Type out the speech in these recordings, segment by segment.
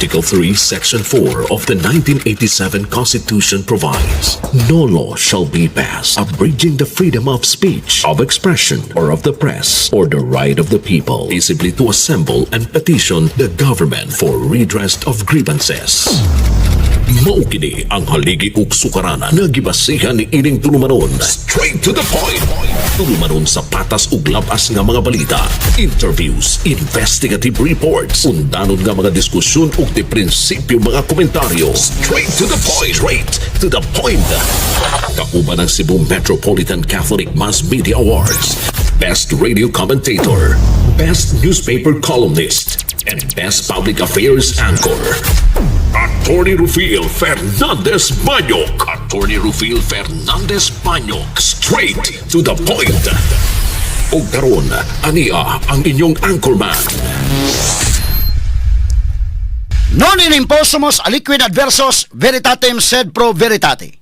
Article 3, Section 4 of the 1987 Constitution provides, "No law shall be passed abridging the freedom of speech, of expression, or of the press, or the right of the people peaceably to assemble and petition the government for redress of grievances." Mao kini ang haligi ug sukaranan nga gibasihan ni ining tulumanon. Straight to the point. Tulumanon sa patas ug labas nga mga balita, interviews, investigative reports, undanon nga mga diskusyon ug di prinsipyo mga komentaryo. Straight to the point. Straight to the point. Kauban ang Cebu Metropolitan Catholic Mass Media Awards, Best Radio Commentator, Best Newspaper Columnist, and Best Public Affairs Anchor. Attorney Rufil Fernandez Banyok. Attorney Rufil Fernandez Banyok. Straight to the point. Ug karon, ania ang inyong anchorman. Non in imposumus aliquid adversus veritatem sed pro veritate.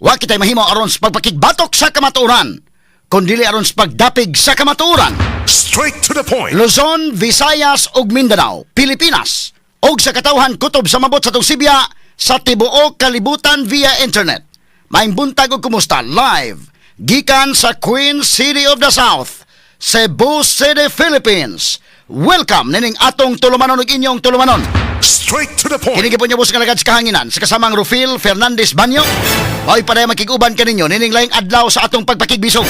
Wa kitay mahimo aron sa pagpakigbatok sa kamatuoran, kundi aron sa pagdapig sa kamatuoran. Straight to the point. Luzon, Visayas ug Mindanao, Pilipinas, ug sa katawhan kutob sa mabot sa Sibya sa tibuok kalibutan via internet. Maayong buntag ug kumusta live gikan sa Queen City of the South, Cebu City, Philippines. Welcome nining atong tulumanon ug inyong tulumanon. Straight to the point. Kini gyapon niyo nga lagad sa kahanginan sa kasamang Rufil Fernandez Banyo. Mao'y pareha makig-uban kaninyo nining laing adlaw sa atong pagpakigbisog.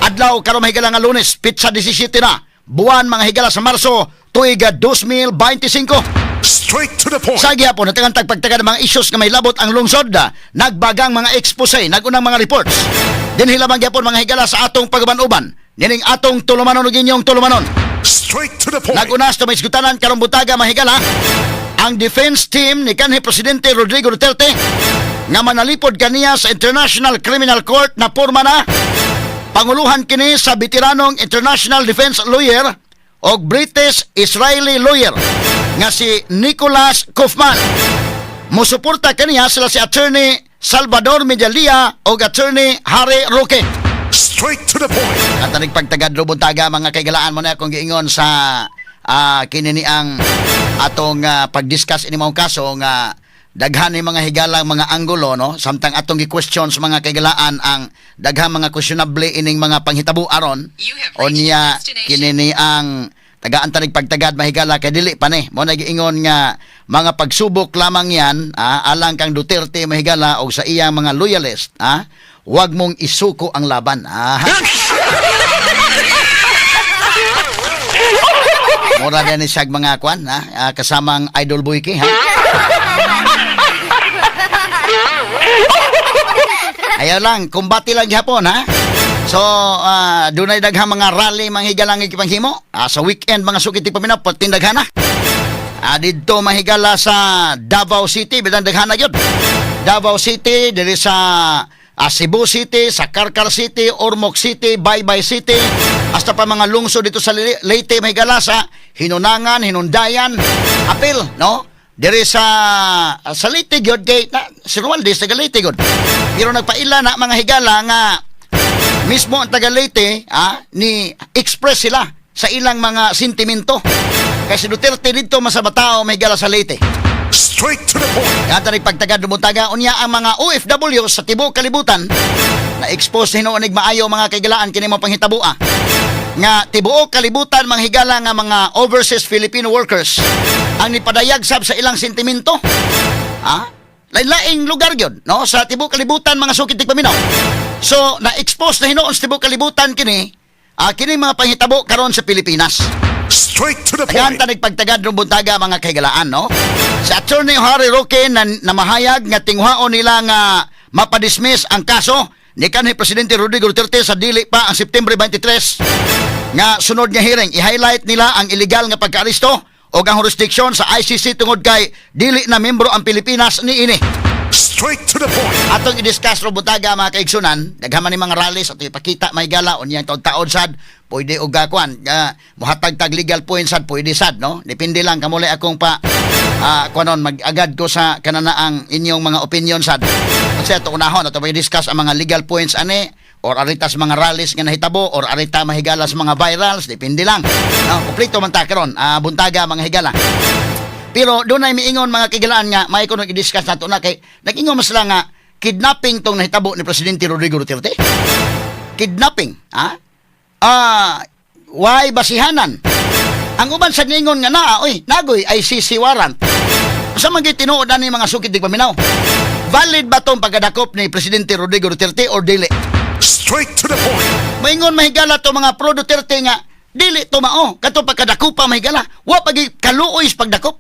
Adlaw karon, mahigala, nga Lunes, petsa 17 na buwan, mga higala, sa Marso, tuig 2025. Straight to the point. Sa gihapon, natangan tagpagtaga ng mga issues nga may labot ang lungsod, nagbagang mga expose, nagunang mga reports. Dinhi lamang gyapon, mga higala, sa atong pag-uban-uban nining atong tulumanon ug inyong tulumanon. Straight to the point. Nag-unas to may isgutanan karong buntaga, mahigala, ang defense team ni kanhi Presidente Rodrigo Duterte nga manalipod kaniya sa International Criminal Court na porma na. Panguluhan kini sa veteranong international defense lawyer o British Israeli lawyer nga si Nicholas Kaufman. Musuporta kaniya sila si Attorney Salvador Medialdea o Attorney Harry Roque. Straight to the point. At tanig pagtagad buntaga, mga kaigalaan, mo na akong giingon sa kini ni ang atong pag-discuss ini maong kaso nga daghan ni mga higalang mga anggulo, no, samtang atong gi-question sa mga kaigalaan ang daghang mga questionable ining mga panghitabo aron. Unya kini ni ang tagaan tanig pagtagad, mahigala, kay dili pa ni mo na giingon nga mga pagsubok lamang yan alang kang Duterte, mahigala, og sa iyang mga loyalist. Wag mong isuko ang laban. Mura din ni siyag mga kwan, ha? Kasamang Idol Boyke, ha? Ayaw lang, kumbati lang gihapon, ha? So, dunay daghang mga rally, mga higalang ikipanghimo. Sa weekend, mga sukit paminaw, patindaghan na. Didto, mahigala, sa Davao City, bilang daghan na gyud. Davao City, diri sa Cebu City, sa Carcar City, Ormoc City, Baybay City, hasta pa mga lungsod dito sa Leyte, mahigala, sa Hinunangan, Hinundayan, apil, no? Diri sa Leyte gyud kay na, si Romualdez taga Leyte gyud. Pero nagpaila na, mga higala, nga mismo ang taga Leyte ni express sila sa ilang mga sentimento. Kay si Duterte dito masabatao, may higala, sa Leyte. Straight to the point. Yata rin pagtagad buntaga, unya ang mga OFW sa tibuok kalibutan na expose hinuon maayo, mga kaigalaan, kini mo panghitaboa nga tibuok kalibutan, mga higala, nga mga overseas Filipino workers ang nipadayag sab sa ilang sentimento. Lain-laing lugar gyud, no, sa tibuok kalibutan, mga sukit tigpaminaw. So na-expose na hinuon sa tibuok kalibutan kini kini mga panghitabo karon sa Pilipinas. Straight to the Tagaan point. tanig pagtagad ng buntaga, mga kahigalaan, no? Si Attorney Harry Roque na namahayag nga tinguhaon nila nga mapadismiss ang kaso ni kanhi Presidente Rodrigo Duterte sa dili pa ang September 23 nga sunod nga hearing. I-highlight nila ang illegal nga pagkaaresto o ang jurisdiction sa ICC tungod kay dili na membro ang Pilipinas niini. Straight to the point. Atong i-discuss ro buntaga, mga kaigsunan, daghan man ni mga rallies ato ipakita may gala unyang taod-taod sad pwede og kuan muhatag tag legal points sad pwede sad, no? Depende lang kamo akong pa kuanon mag-agad ko sa kananaang inyong mga opinion sad. Kasi ato unahon ato i-discuss ang mga legal points ani or arita sa mga rallies nga nahitabo or arita mahigala sa mga virals, depende lang. No, kompleto man ta karon buntaga, mga higala. Pero dunay miingon, mga kahigalaan, nga may kuno i-discuss nato na kay nag-ingon mas sila nga kidnapping tong nahitabo ni Presidente Rodrigo Duterte. Kidnapping, ha? Why basihanan? Ang uban sa ningon nga naa, oy, nagoy ICC warrant. Sa mga tinuod ani, mga sukit tigpaminaw? Valid ba tong pagkadakop ni Presidente Rodrigo Duterte or dili? Straight to the point. Maingon, mahigala, to mga pro Duterte nga dili to mao kato pagkadakopa, mahigala, wa pagi kaluoy sa pagdakop.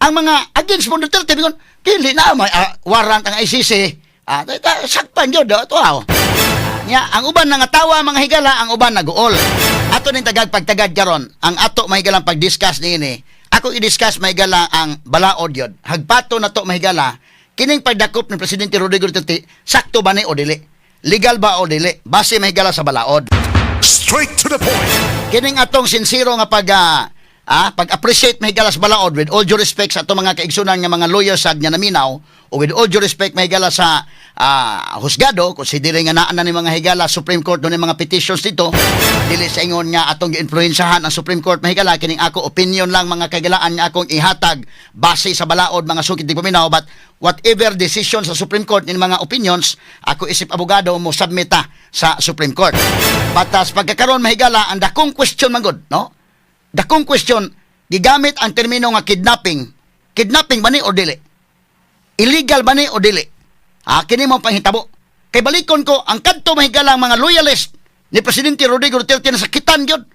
Ang mga against mo Duterte bingon dili na may warrant ang ICC. Sakpan gyud to aw. Nya ang uban nangatawa, mga higala, ang uban naguol. Ato ning tagag pagtagad karon, ang ato, mahigalang, pag-discuss niini. Ako i-discuss, mahigala, ang balaod yun. Hagpato na to, mahigala, kining pagdakop ni Presidente Rodrigo Duterte, sakto ba ni o dili? Legal ba o dili? Base, mahigala, sa balaod. Straight to the point. Kining atong sinsero nga pag-appreciate, mahigala, sa balaod, with all due respect sa atong mga kaigsunan nga mga lawyers sad nga naminaw o with all due respect, mahigala, sa husgado, considering nga naa na ni, mga higala, Supreme Court dunay mga petitions dito. Dili sa ingon nga atong giinfluensyahan ang Supreme Court, mahigala. Kining ako opinion lang, mga kahigalaan, nga akong ihatag base sa balaod, mga sukit tigpaminaw, but whatever decision sa Supreme Court ning mga opinions, ako isip abogado mo submit ta sa Supreme Court. Batas pagkakaroon, mahigala, ang dakong question man gud, no, dakong question, gigamit ang termino nga kidnapping. Kidnapping ba ni or dili? Illegal ba ni o dili? Kini mo panghitabo. Kay balikon ko, ang kadto, mahigala, ang mga loyalist ni Presidente Rodrigo Duterte nasakitan gyud.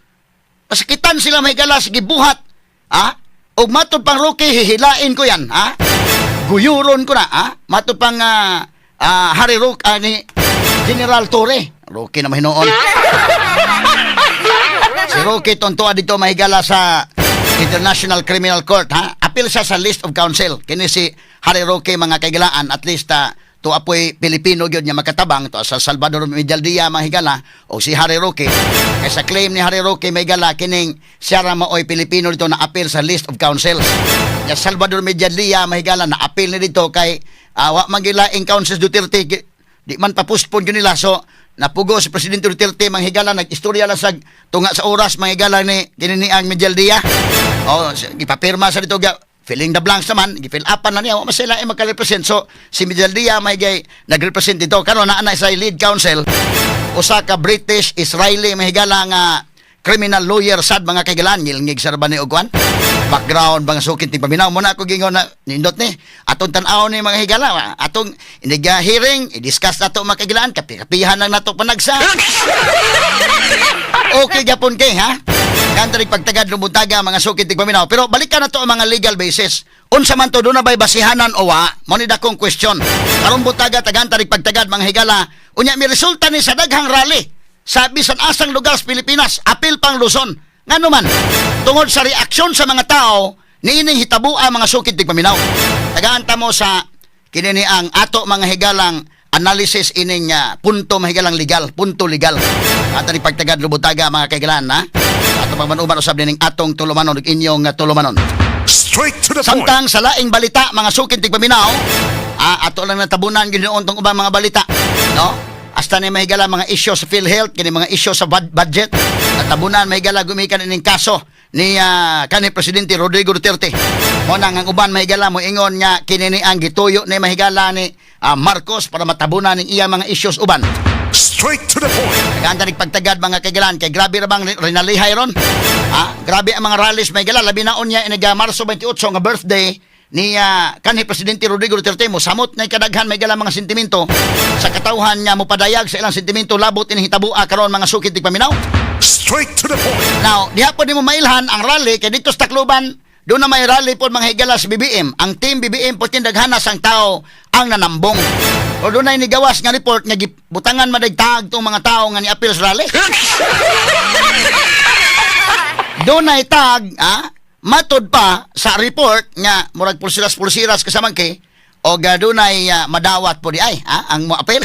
Nasakitan sila, mahigala, sa gibuhat. Ug matod pang Roque, hihilain ko yan, ha? Guyuron ko na, ha? Matod pang Harry Roque, ni General Torre. Roque na mahinoon. Si Roque tontoa dito, mahigala, sa International Criminal Court, ha? Apil siya sa list of counsel. Kini si Harry Roque, mga kaigalaan, at least to apoy Pilipino gyud nga makatabang to sa Salvador Medialdea, mga higala, o si Harry Roque. Kay sa claim ni Harry Roque, mahigala, kining siya ra maoy Pilipino dito na apil sa list of counsels. Ya Salvador Medialdea, mahigala, na apil ni dito kay wa man gilaing counsels Duterte, di man pa-postpone gyud nila, so napugo si Presidente Duterte, manghigala, nag-istorya lang sa tunga sa oras, manghigala, ni kini ni ang Medialdea. Oh, gipapirma sa dito ga filling the blanks naman, gi-fill upan na niya, wa man sila ay magka-represent. So si Medialdea may gay nag-represent dito karon naa na sa lead counsel, usa ka British Israeli, mahigala, nga criminal lawyer sad, mga kaigalan, ngilngig sa ni og kwan background, mga sukit ni paminaw mo na ako gingon na nindot ni atong tan-aw ni, mga higala, atong iniga hearing i-discuss nato, mga kaigalaan, kapi-kapihan lang nato panagsa. Okay gyapon kay ha. Kanta rin pagtagad lumutaga, mga sukit tigpaminaw. Pero balikan na to ang mga legal basis. Unsa man to, doon na ba'y basihanan o wa? Mo ni dakong question. Karong butaga tagan tarik pagtagad, mga higala. Unya mi resulta ni sa daghang rally sa bisan asang lugar sa Pilipinas, apil pang Luzon. Ngano man, tungod sa reaksyon sa mga tao niining hitabua, mga sukit tigpaminaw. Tagaan ta mo sa kini ni ang ato, mga higalang, analysis ining punto, mahigalang, legal, punto legal. Ato ni pagtagad lubutaga, mga kaigalan, ha. Ato pagmanuban usab nining atong tulumanon ug inyong tulumanon. Straight to the point. Samtang sa laing balita, mga sukid tigpaminaw, ato lang natabunan gyud noon tong ubang mga balita, no? Hasta ni, mahigala, mga isyu sa PhilHealth, kini mga isyu sa budget. Natabunan, mahigala, gumikan ining kaso ni kanhi Presidente Rodrigo Duterte. Mo na ang uban, mahigala, mo ingon nga kini ni ang gituyo ni, mahigala, ni Marcos para matabunan ning iya mga issues uban. Straight to the point. Nagaanta rin pagtagad, mga kaigalan, kay grabe ra bang rinalihay ron. Grabe ang mga rallies, may gala, labi na unya iniga Marso 28 nga birthday ni kanhi Presidente Rodrigo Duterte, mo samot na kadaghan, may gala, mga sentimento sa katawhan nga mopadayag sa ilang sentimento labot ining hitabua karon, mga sukit paminaw. Straight to the point. Now, diha po nimo mailhan ang rally kay dito sa Tacloban, doon na may rally po, mga higala, sa BBM. Ang team BBM po tindaghana sang tao ang nanambong. O doon na nigawas nga report nga gibutangan maday tag tong mga tao nga ni-appeal sa rally. Doon na tag, matod pa sa report nga murag pulsiras-pulsiras kasamang kay o ga dunay madawat po di ay, ang mo appeal.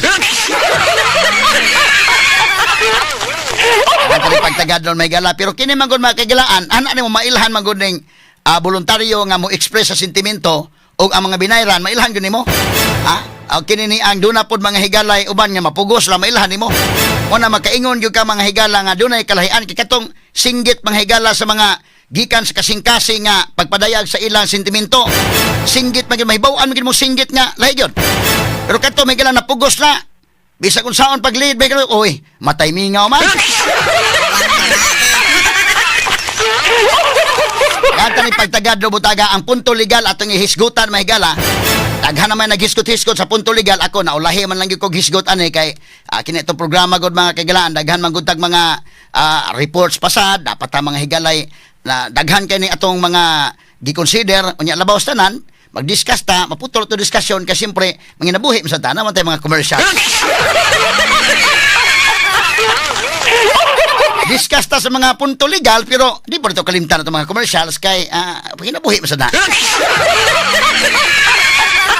Ang kani pagtagad nun may gala. Pero kini man gud, mga kaigalaan, ana nimo mailhan man gud ning voluntaryo nga mo express sa sentimento o ang mga binayran, mailhan gyud nimo. Ha? Kini ni ang duna pod mga higalay uban nga mapugos ra, mailhan nimo. O na makaingon gyud ka, mga higala, nga dunay kalahian kay katong singgit, mga higala, sa mga gikan sa kasing-kasing nga pagpadayag sa ilang sentimento. Singgit man gyud, mahibaw-an man gyud mo singgit nga lahi gyud. Pero kadto may galang napugos na. Bisag unsaon paglid may galang, oy, matay mingaw man. Kanta ni pagtagad butaga ang punto legal atong ihisgutan, mahigala. Daghan naman naghisgot-hisgot sa punto legal. Ako naulahi man lang gyud kog hisgot ani kay kini itong programa gud, mga kaigalaan, daghan man gud tag mga reports pasad dapat ta mga higalay na daghan kay ni atong mga gi-consider. Unya labaw sa tanan, mag-discuss ta, maputol to discussion kay siyempre manginabuhi man sa tanan man tay mga commercial. Discuss ta sa mga punto legal, pero di po ito kalimtan itong mga commercials kay kinabuhi man sa na.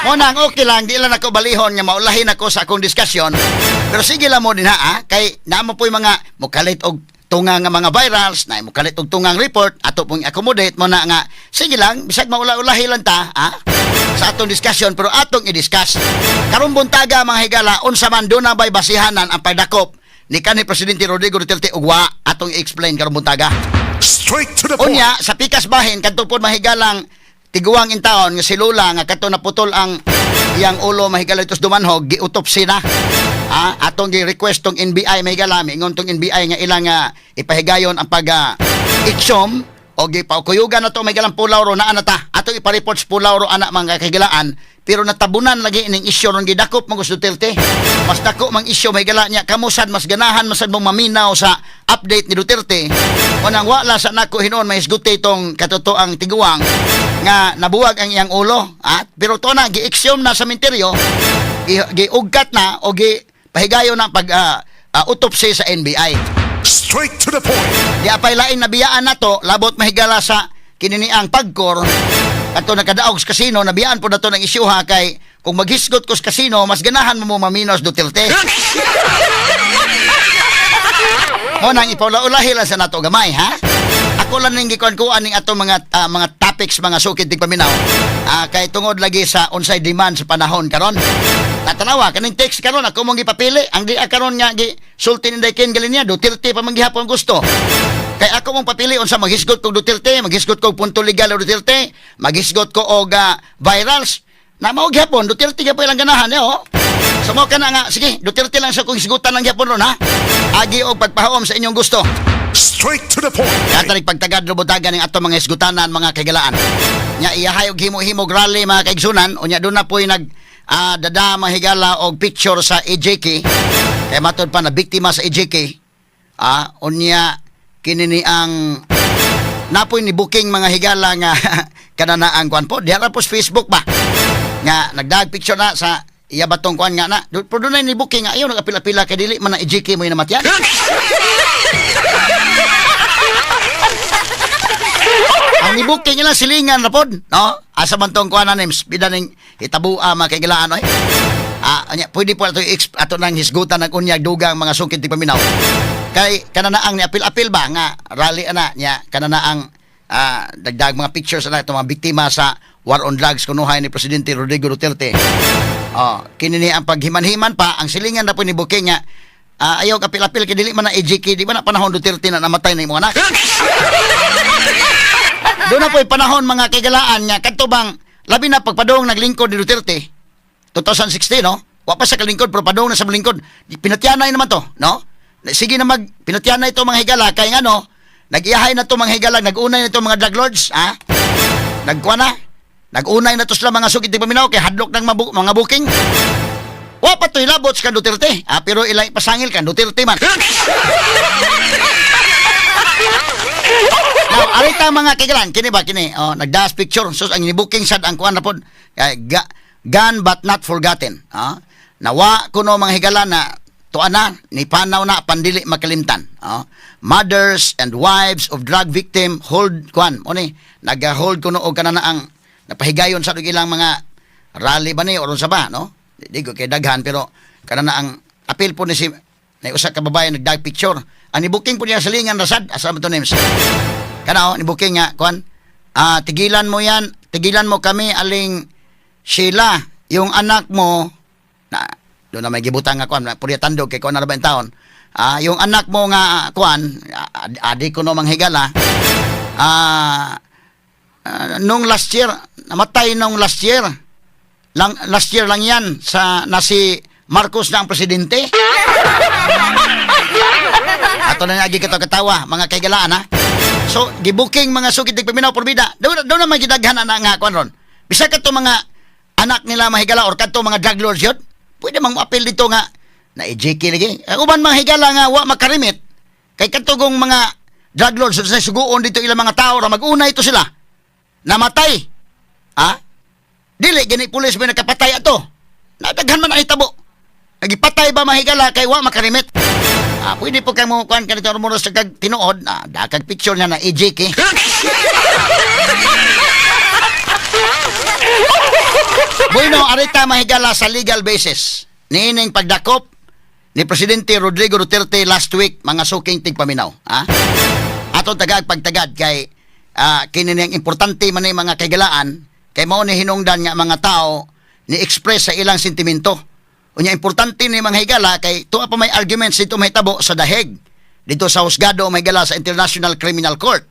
Mo nang okay lang, di lang ako balihon nga maulahin ako sa akong diskusyon. Pero sige lang mo din ha, kay naamo po yung mga mukalit og tunga nga mga virals, na mukalit og tungang report, ato pong accommodate mo na nga, sige lang, bisag maula-ulahi lang ta, sa atong diskusyon, pero atong i-discuss. Karong buntaga, mga higala, unsa man, doon na ba'y basihanan ang pagdakop ni kanhi Presidente Rodrigo Duterte ug wa, atong i-explain karong buntaga. Straight to the point. Unya, sa pikas bahin, kadto pod, mahigalang tiguang in taon nga si Lula nga kadto naputol ang iyang ulo, mahigala, itos Dumanhog, gi-autopsy na. Atong gi-request tong NBI, mahigala, miingon tong NBI nga ilang ipahigayon ang pag exhume o gipaukuyugan na to, mahigalang Pulau ro naa na ta. Atong ipa-report sa Pulau ro ana, mga kahigalaan, pero natabunan lagi ining isyu ron gidakop man sa Duterte. Mas dako mang isyu, mahigala, niya kamusad mas ganahan masad mong maminaw sa update ni Duterte. O nang wala sa nako hinuon mahisguti itong katotoang tiguang nga nabuwag ang iyang ulo. At pero to na gi-exhume na sa menteryo, giugkat na o gi pahigayon na pag autopsy sa NBI. Straight to the point. Di apay lain nabiyaan na to, labot, mahigala, sa kininiang PAGCOR ato nakadaog sa kasino. Nabiyaan po na to ng isyuha kay kung maghisgot ko sa kasino, mas ganahan mo mo maminos Duterte. Mo nang ipaula-ulahi lang sa nato gamay ha. Ako lang ning gikuan-kuan ning ato mga topics, mga sukid tigpaminaw. Kay tungod lagi sa unsay demand sa panahon karon. Tatanawa kaning text karon ako mong gipapili ang di karon nga gi sulti ni Ken Galinia, Duterte pa man gihapon gusto. Kay ako mong papili unsa maghisgot kog Duterte, maghisgot kog punto legal o Duterte, maghisgot ko og virals. Na mao gyapon Duterte gyapon ilang ganahan eh oh. So mo kana nga sige, Duterte lang sa kong hisgutan lang gyapon ron ha. Agi og pagpahuom sa inyong gusto. Straight to the point. Kaya pagtagad lubutagan ng ato mga hisgutanan, mga kaigalaan. Nya iyahay og himo-himog rally, mga kaigsunan, unya doon na po'y nag dada, mahigala, og picture sa EJK. Kay matod pa na biktima sa EJK. Unya kini ni ang napoy ni booking, mga higala, nga kanana ang kuan po. Diha ra po sa Facebook ba? Nga nagdag picture na sa iya batong kuan nga na. Pero doon ni booking nga ayaw nagapila-pila kay dili man na EJK mo namatyan. Ang ni-booking nila silingan ra pod, no? Asa man tong kuan names, bida ning hitabua, mga kaigalaan oy. Anya, pwede po ato ato nang hisgutan ng unyag dugang, mga sukid tigpaminaw. Kay kananaang ni apil-apil ba nga rally ana nya kananaang dagdag mga pictures na itong mga biktima sa war on drugs kunuhay ni Presidente Rodrigo Duterte. Oh, kini ni ang paghiman-himan pa ang silingan na po ni booking nga ayaw kapil-apil kay dili man na EJK, di ba na panahon Duterte na namatay na imong anak. Doon na po'y panahon, mga kaigalaan, nga kadto bang labi na pagpadong naglingkod ni Duterte 2016, no? Wa pa sa kalingkod pero padong na sa lingkod. Pinatyanay naman to, no? Sige na mag pinatyanay to, mga higala, kay ngano nag-iyahay na to, mga higala, nag-unay na to mga drug lords, ha? Nagkuha na. Nag-unay na to sila, mga sukit paminaw, kay hadlok ng mga booking. Wa pa to'y labot sa Duterte, pero ilang ipasangil kan Duterte man. Now, arita, mga kaigalan, kini ba kini? Oh, nagdaas picture so ang ni-booking sad ang kuan na pod. Gone but not forgotten. Nawa kuno, mga higala, na tuan na ni panaw na pandili makalimtan. Mothers and wives of drug victim hold kuan. Mo ni nag-hold kuno og kanana ang napahigayon sa ilang mga rally ba ni or unsa ba, no? Di ko kay daghan pero kanana ang apil po ni si na usa ka babae nagdag picture. Ang ni-booking po niya sa lingan rasad asa man to names. Kana oh, ni booking nga kuan. Tigilan mo yan, tigilan mo kami, Aling Sheila, yung anak mo na doon na may gibutang nga kuan, purya tandog kay kuan na ba taon. Yung anak mo nga kuan, adi ko no manghigala. Nung last year, namatay nung last year. Lang, last year lang yan sa na si Marcos na ang presidente. Ato na agi katawa, mga kaigalaan, ha. So, gibuking, mga suki tigpaminaw, porbida. Daw naman gidaghan na nga kuan ron. Bisag kadto mga anak nila, mahigala, or kadto mga drug lords yun, pwede mang appeal dito nga na EJK lagi. Ang uban, mga higala, nga wa makarimit kay kadtong mga drug lords sa suguon dito ilang mga tao ra mag-una ito sila. Namatay. Ha? Dili gani pulis may nakapatay ato. Nadaghan man ang hitabo. Nagipatay ba, mahigala, kay wa makarimit. Ah, pwede po kayo mo kuan kanito rumor sa kag tinuod na dakag picture niya na EJK. Bueno, arita, mahigala, sa legal basis niining pagdakop ni Presidente Rodrigo Duterte last week, mga suking tigpaminaw. Ha? Ato tagag pagtagad kay kini niyang importante man ni, mga kaigalaan, kay mao ni hinungdan nga mga tao ni express sa ilang sentimento. Unya importante ni, mga higala, kay tuwa pa may arguments dito mahitabo sa daheg. Dito sa husgado, mahigala, sa International Criminal Court.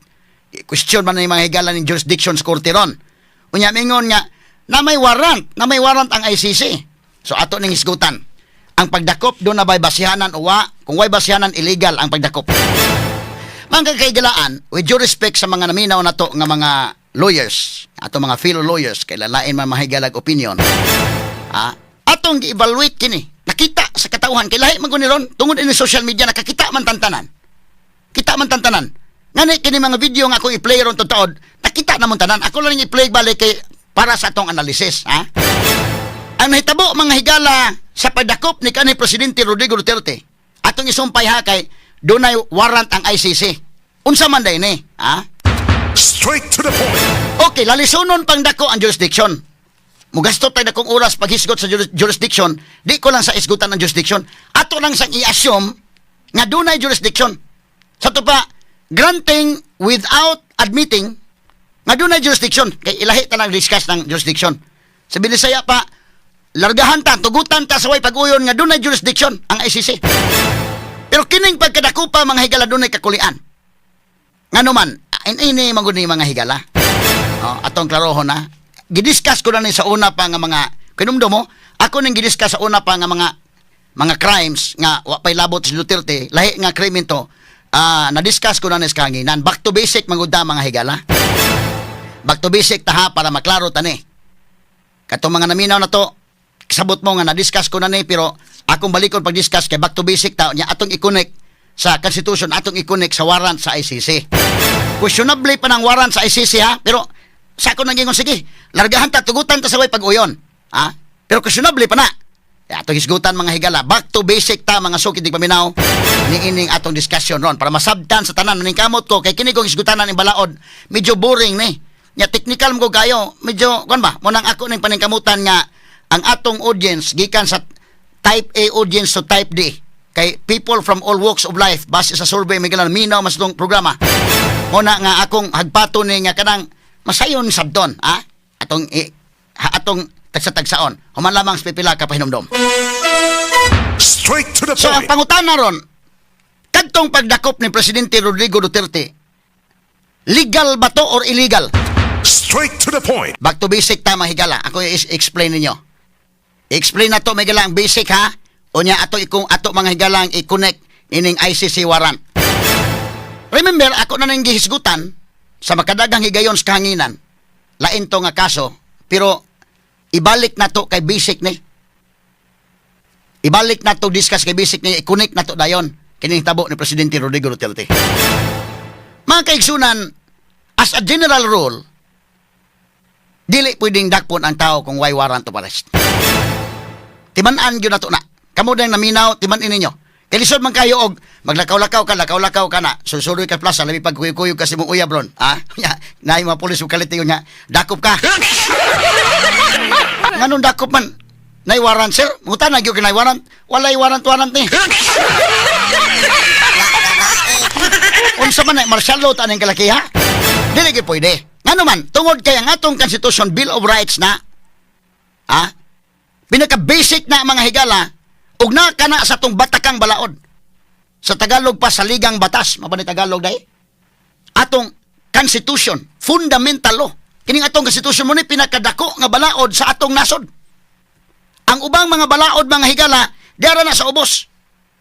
Question man ni, mga higala, ni jurisdiction sa korte ron. Unya mingon nga na may warrant ang ICC. So ato ning hisgutan. Ang pagdakop, doon na ba'y basihanan o wa? Kung way basihanan, illegal ang pagdakop. Mga kaigalaan, with due respect sa mga naminaw nato nga mga lawyers, ato mga fellow lawyers, kay lalain man, mahigalag, opinion. Atong gi-evaluate kini. Nakita sa katauhan kay lahi man guni ron tungod ini social media, nakakita man tantanan. Kita man tantanan. Ngani kini mga video nga akong i-play ron tuod, nakita namon tanan. Ako lang i-play balik kay para sa atong analysis, ha? Ang nahitabo, mga higala, sa pagdakop ni kanhi Presidente Rodrigo Duterte, atong isumpay, ha, kay dunay warrant ang ICC. Unsa man day ni, ha? Straight to the point. Okay, lalisunon pang dako ang jurisdiction. Mugasto tayo dakong oras paghisgot sa jurisdiction, di ko lang sa isgutan ang jurisdiction. Ato lang sang i-assume nga dunay jurisdiction. Sa to pa, granting without admitting nga dunay jurisdiction. Kay ilahi ta lang discuss ng jurisdiction. Sa Binisaya pa, largahan ta, tugutan ta sa way pag-uyon nga dunay jurisdiction ang ICC. Pero kining pagkadakupa, mga higala, dunay kakulian. Ngano man, ini man gud ni, mga higala. Oh, atong klarohon na. Gidiscuss ko na ni sa una pa nga mga kinumdo mo, ako ning gidiscuss sa una pa nga mga crimes nga wa pay labot si Duterte, lahi nga krimen to. Na-discuss ko na ni sa kahanginan. Back to basic man gud ta, mga higala. Back to basic ta, ha, para maklaro tani. Katong mga naminaw na to, sabot mo nga na-discuss ko na ni, pero akong balikon pag-discuss kay back to basic ta nya, atong i-connect sa Constitution, atong i-connect sa warrant sa ICC. Questionable pa ng warrant sa ICC, ha, pero sa ako nang gingon, sige, largahan ta, tugutan ta sa way pag-uyon. Ha? Pero questionable pa na. Ya, atong hisgutan, mga higala, back to basic ta, mga suki tigpaminaw, ni ining atong discussion ron para masabtan sa tanan ning kamot ko kay kini kong hisgutanan ning balaod medyo boring ni. Nya technical mo ko kayo, medyo kuan ba? Mo nang ako ning paningkamutan nga ang atong audience gikan sa type A audience to type D. Kay people from all walks of life base sa survey may galan minaw mas tong programa. Mo na nga akong hagpato ni nga kanang masayon sabton, ha? Atong tagsa-tagsaon. Human lamang sa pipila ka pahinumdom. Straight to the So ang point. pangutana ron, kadtong pagdakop ni Presidente Rodrigo Duterte, legal ba to or illegal? Straight to the point. Back to basic ta, mahigala. Ako i-explain ninyo. I-explain na to, mahigala, ang basic, ha. Unya ato ikong ato, mga higala, ang i-connect ining ICC warrant. Remember, ako na nang gihisgutan sa makadagang higayon sa kahanginan. Lain to nga kaso, pero ibalik na to kay basic ni. Ibalik na to discuss kay basic ni, i-connect na to dayon kining tabo ni Presidente Rodrigo Duterte. Mga kaigsunan, as a general rule, dili pwedeng dakpon ang tao kung way warrant of arrest. Timan-an gyud nato na. Kamo dang naminaw, timan-in ninyo. Kay lisod man kayo og maglakaw-lakaw ka, lakaw-lakaw ka na. Susuroy ka plaza, labi pag kuyog-kuyog ka sa imong uyab ron. Ha? Nya, naay mga pulis ug kalit nya, dakop ka. Nganong dakop man? Nay warrant, sir? Muta na gyud kay nay warrant. Walay warrant warrant ni. Unsa man na martial law ta ning kalaki, ha? Dili gyud pwede. Ngano man, tungod kay ang atong Constitution, Bill of Rights na, ha? Pinaka basic na, mga higala, ug na kana sa atong batakang balaod. Sa Tagalog pa, saligang batas, mao ba ni Tagalog dai? Atong Constitution, fundamental law. Kining atong constitution mo ni pinakadako nga balaod sa atong nasod. Ang ubang mga balaod, mga higala, diara na sa ubos.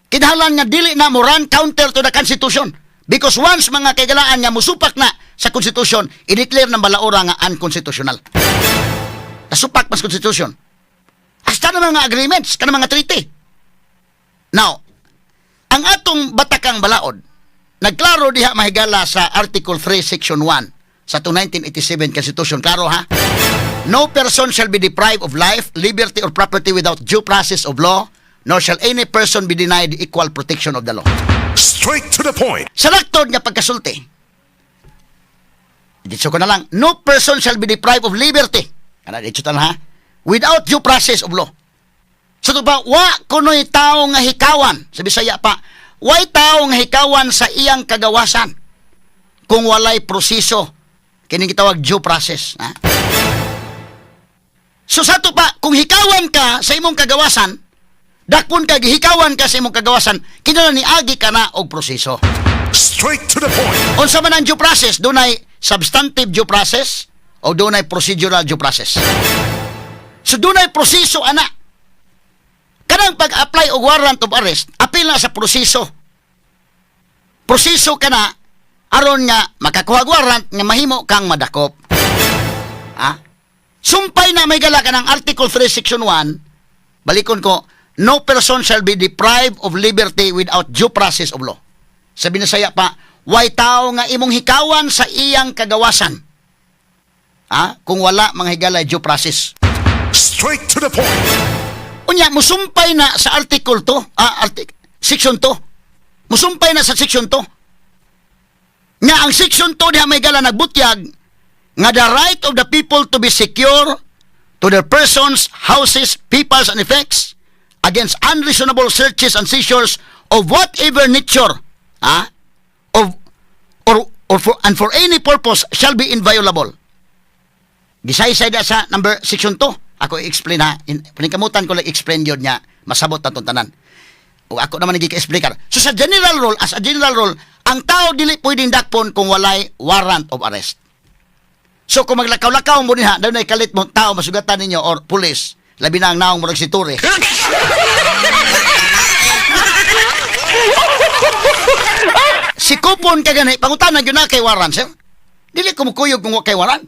Kinahanglan nga dili na mo run counter to the Constitution. Because once, mga kaigalaan, nga musupak na sa Constitution, i-declare ng balaora nga unconstitutional. Nasupak mas Constitution. Hasta na mga agreements, kana mga treaty. Now, ang atong batakang balaod, nagklaro diha, mahigala, sa Article 3, Section 1 sa atong 1987 Constitution. Klaro ha? "No person shall be deprived of life, liberty, or property without due process of law, nor shall any person be denied the equal protection of the law." Straight to the point. Sa laktod nga pagkasulti, dito ko na lang, "No person shall be deprived of liberty." Kana, dito ta na ha? "Without due process of law." Sa pa, wa kuno'y tao nga hikawan. Sa Bisaya pa, way tao nga hikawan sa iyang kagawasan kung walay proseso. Kining gitawag due process. Ha? So sa to pa, kung hikawan ka sa imong kagawasan, dakpon ka, gihikawan ka sa imong kagawasan, kinahanglan niagi ka na og proseso. Straight to the point. Unsa man ang due process? Dunay substantive due process o dunay procedural due process. So dunay proseso ana. Kanang pag-apply og warrant of arrest, apil na sa proseso. Proseso kana aron nga makakuha og warrant nga mahimo kang madakop. Ha? Sumpay na may gala ka ng Article 3 Section 1, balikon ko, "No person shall be deprived of liberty without due process of law." Sa Binasaya pa, way tao nga imong hikawan sa iyang kagawasan. Ha? Kung wala, mga higala, due process. Straight to the point. Unya, musumpay na sa Article 2, Section 2. Musumpay na sa Section 2. Nga ang Section 2 diha may gala nagbutyag nga the right of the people to be secure to their persons, houses, peoples, and effects against unreasonable searches and seizures of whatever nature, of or for and for any purpose shall be inviolable. Gisaysay da sa number section 2. Ako i-explain ha. Paningkamutan ko lang explain yun niya. Masabot na itong tanan. O ako naman nagika-explain. So sa general rule, as a general rule, ang tao dili pwedeng dakpon kung walay warrant of arrest. So kung maglakaw-lakaw mo niha, dahil na kalit mo tao, masugatan ninyo or police, labi na ang naong murag si Tore. Si kupon ka gani, pangutanan yun na kay warrant, sir. Dili ko mukuyog kung wa kay warrant.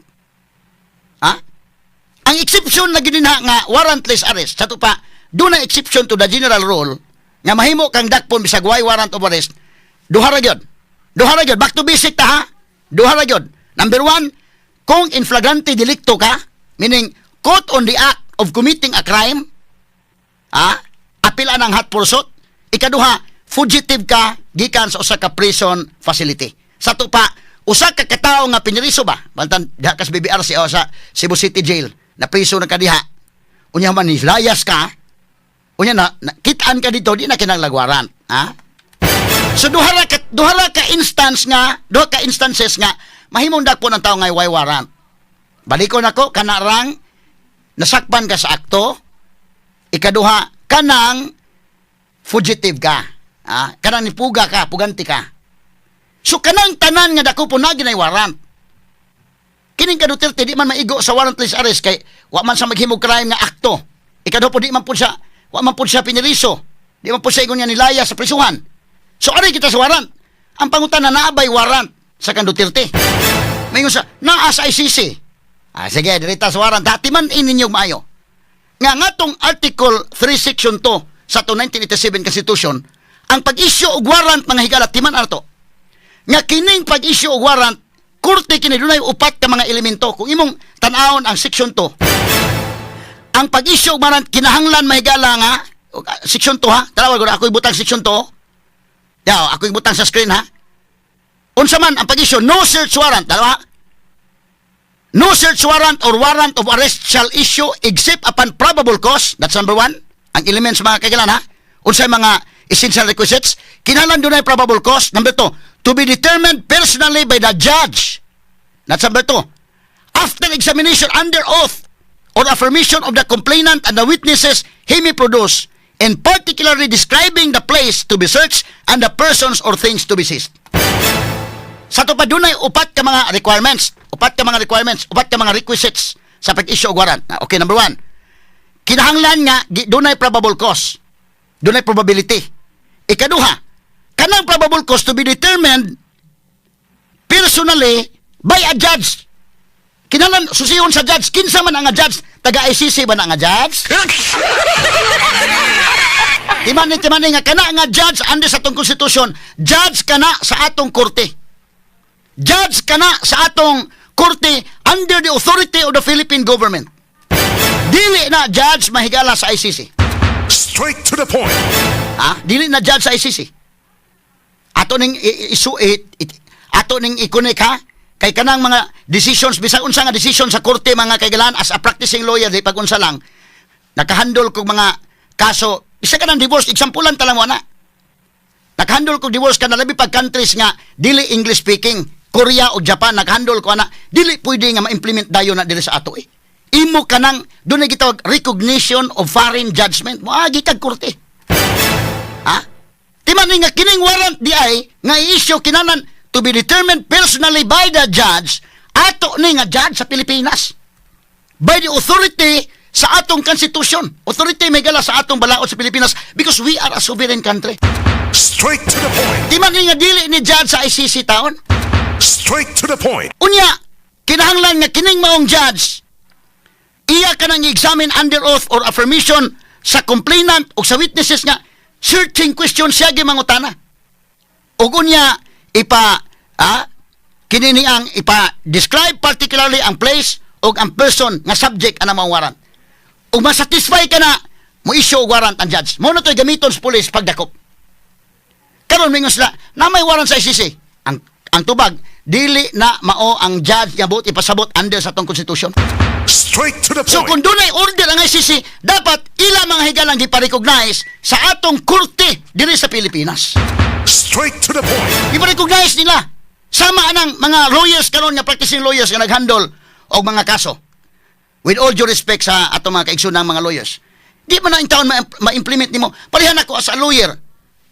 Ha? Ang exception na gid nga warrantless arrest, sa to pa, duna exception to the general rule nga mahimo kang dakpon bisag way warrant of arrest. Duha ra gyud. Duha ra gyud. Back to basic ta ha. Duha ra gyud. Number one, kung in flagrante delicto ka, meaning caught on the act of committing a crime, apil ang hot pursuit. Ikaduha, fugitive ka gikan sa usa ka prison facility. Sa to pa, usa ka katawo nga piniriso ba? Baltan diha ka sa BBRC o sa Cebu City Jail, na priso na ka diha. Unya man layas ka, unya na kitaan ka dito, di na kinahanglan warrant, ha? So duha ra ka instance nga, duha ka instances nga mahimong dakpon ang tao nga way warrant. Balikon ako, kanarang nasakpan ka sa akto, ikaduha, kanang fugitive ka. Ah, kanang nipuga ka, puganti ka. So kanang tanan nga dakupon na ginay warrant. Kining ka Duterte di man maigo sa warrantless arrest kay wa man sa maghimog crime nga akto. Ikaduha po, di man po siya, wa man po siya piniriso. Di man po siya ingon nga nilaya sa prisuhan. So ari kita sa warrant. Ang pangutana, naa bay warrant sa kang Duterte? Maingon sa naa sa ICC. Ah, sige, dirita sa warrant. Dati man ininyo maayo. Nga ngatong Article 3 Section 2 sa to 1987 Constitution, ang pag-issue og warrant, mga higala, timan ato. Nga kining pag-issue og warrant, korte kini, dunay upat ka mga elemento. Kung imong tan-awon ang Section 2, ang pag-issue og warrant kinahanglan, mahigala, nga Section 2 ha. Tanawa ko, ako ibutang Section 2. Yaw, ako ibutang sa screen ha. Unsa man ang pag-issue, no search warrant, dalawa. "No search warrant or warrant of arrest shall issue except upon probable cause." That's number one. Ang elements, mga kailan ha. Unsay mga essential requisites? Kinahanglan dunay probable cause. Number two, "to be determined personally by the judge." That's number two. "After examination under oath or affirmation of the complainant and the witnesses he may produce, and particularly describing the place to be searched and the persons or things to be seized." Sa ato pa, dunay upat ka mga requirements, upat ka mga requirements, upat ka mga requisites sa pag-issue og warrant. Ah, okay, number one. Kinahanglan nga dunay probable cause. Dunay probability. Ikaduha, kanang probable cause to be determined personally by a judge. Kinahanglan susiyon sa judge. Kinsa man ang judge? Taga ICC ba na nga judge? Timani nga kana nga judge under sa atong konstitusyon, judge kana sa atong korte. Judge kana sa atong korte under the authority of the Philippine government. Dili na judge, mahigala, sa ICC. Straight to the point. Ha? Dili na judge sa ICC. Ato ning isu it, ato ning i-connect ha, kay kanang mga decisions, bisag unsa nga decision sa korte, mga kaigalan, as a practicing lawyer, di pag unsa lang, nakahandle kog mga kaso, isa ka ng divorce, example ta lang mo ana. Nakahandle kog divorce ka na labi pag countries nga dili English speaking, Korea o Japan, nakahandle ko ana. Dili pwede nga ma-implement dayon na diri sa ato eh. Imo kanang dunay gitawag recognition of foreign judgment. Moagi kag korte. Ha? Timani nga kining warrant di ay nga i-issue kinahanglan to be determined personally by the judge, ato ni nga judge sa Pilipinas. By the authority sa atong constitution. Authority, may gala, sa atong balaod sa Pilipinas because we are a sovereign country. Straight to the point. Timani nga dili ni judge sa ICC taon. Straight to the point. Unya, kinahanglan nga kining maong judge iya ka nang examine under oath or affirmation sa complainant o sa witnesses nga searching question siya gimangutana. Ug unya ipa kini ni ang ipa describe particularly ang place o ang person nga subject ana maong warrant. Ug masatisfy ka na, mo issue og warrant ang judge. Mao na to'y gamiton sa police pagdakop. Karon mingon sila na may warrant sa ICC. Ang tubag, dili na mao ang judge nga buot ipasabot under sa atong konstitusyon. Straight to the So point. kung dunay order ang ICC, dapat ila mga higalang gipa-recognize sa atong korte diri sa Pilipinas. Straight to the point. Ipa-recognize nila. Sama anang mga lawyers karon nga practicing lawyers nga naghandle og mga kaso. With all due respect sa atong mga kaigsoonang mga lawyers. Di man na intaon ma-implement nimo. Parehan ako as a lawyer.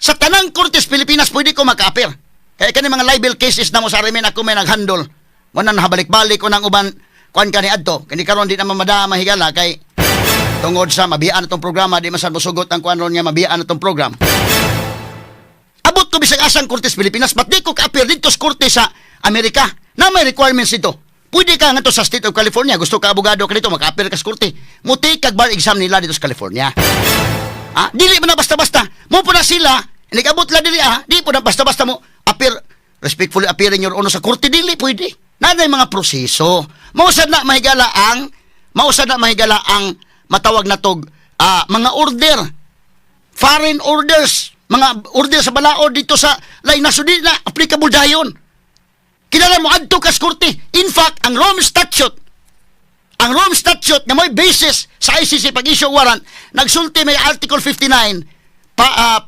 Sa tanang kortes Pilipinas pwede ko maka-appear. Kaya kani mga libel cases na mo sa RMN, ako may naghandle. Mo na nahabalik-balik ko ng uban kuan kani adto. Kini karon di na mamada, mahigala, kay tungod sa mabiyaan atong programa, di man sad mosugot ang kuan ron nga mabiyaan atong program. Abot ko bisag asang kortes Pilipinas, but di ko ka-appear dito sa korte sa Amerika na may requirements dito. Pwede ka ngadto sa State of California, gusto ka abogado ka dito, maka-appear ka sa korte. Mo-take kag bar exam nila dito sa California. Ah, dili man na basta-basta. Mo po na sila, nag-abot la dili ah, di po na basta-basta mo appear, respectfully appearing, Your Honor, sa korte, dili pwede. Naa mga proseso. Mausad na, mahigala, ang matawag na tog mga order, foreign orders, mga order sa balaod dito sa lain nasod, di na applicable dayon. Kinahanglan mo adto kas korte. In fact, ang Rome Statute nga may basis sa ICC pag-issue warrant, nagsulti may Article 59 pa,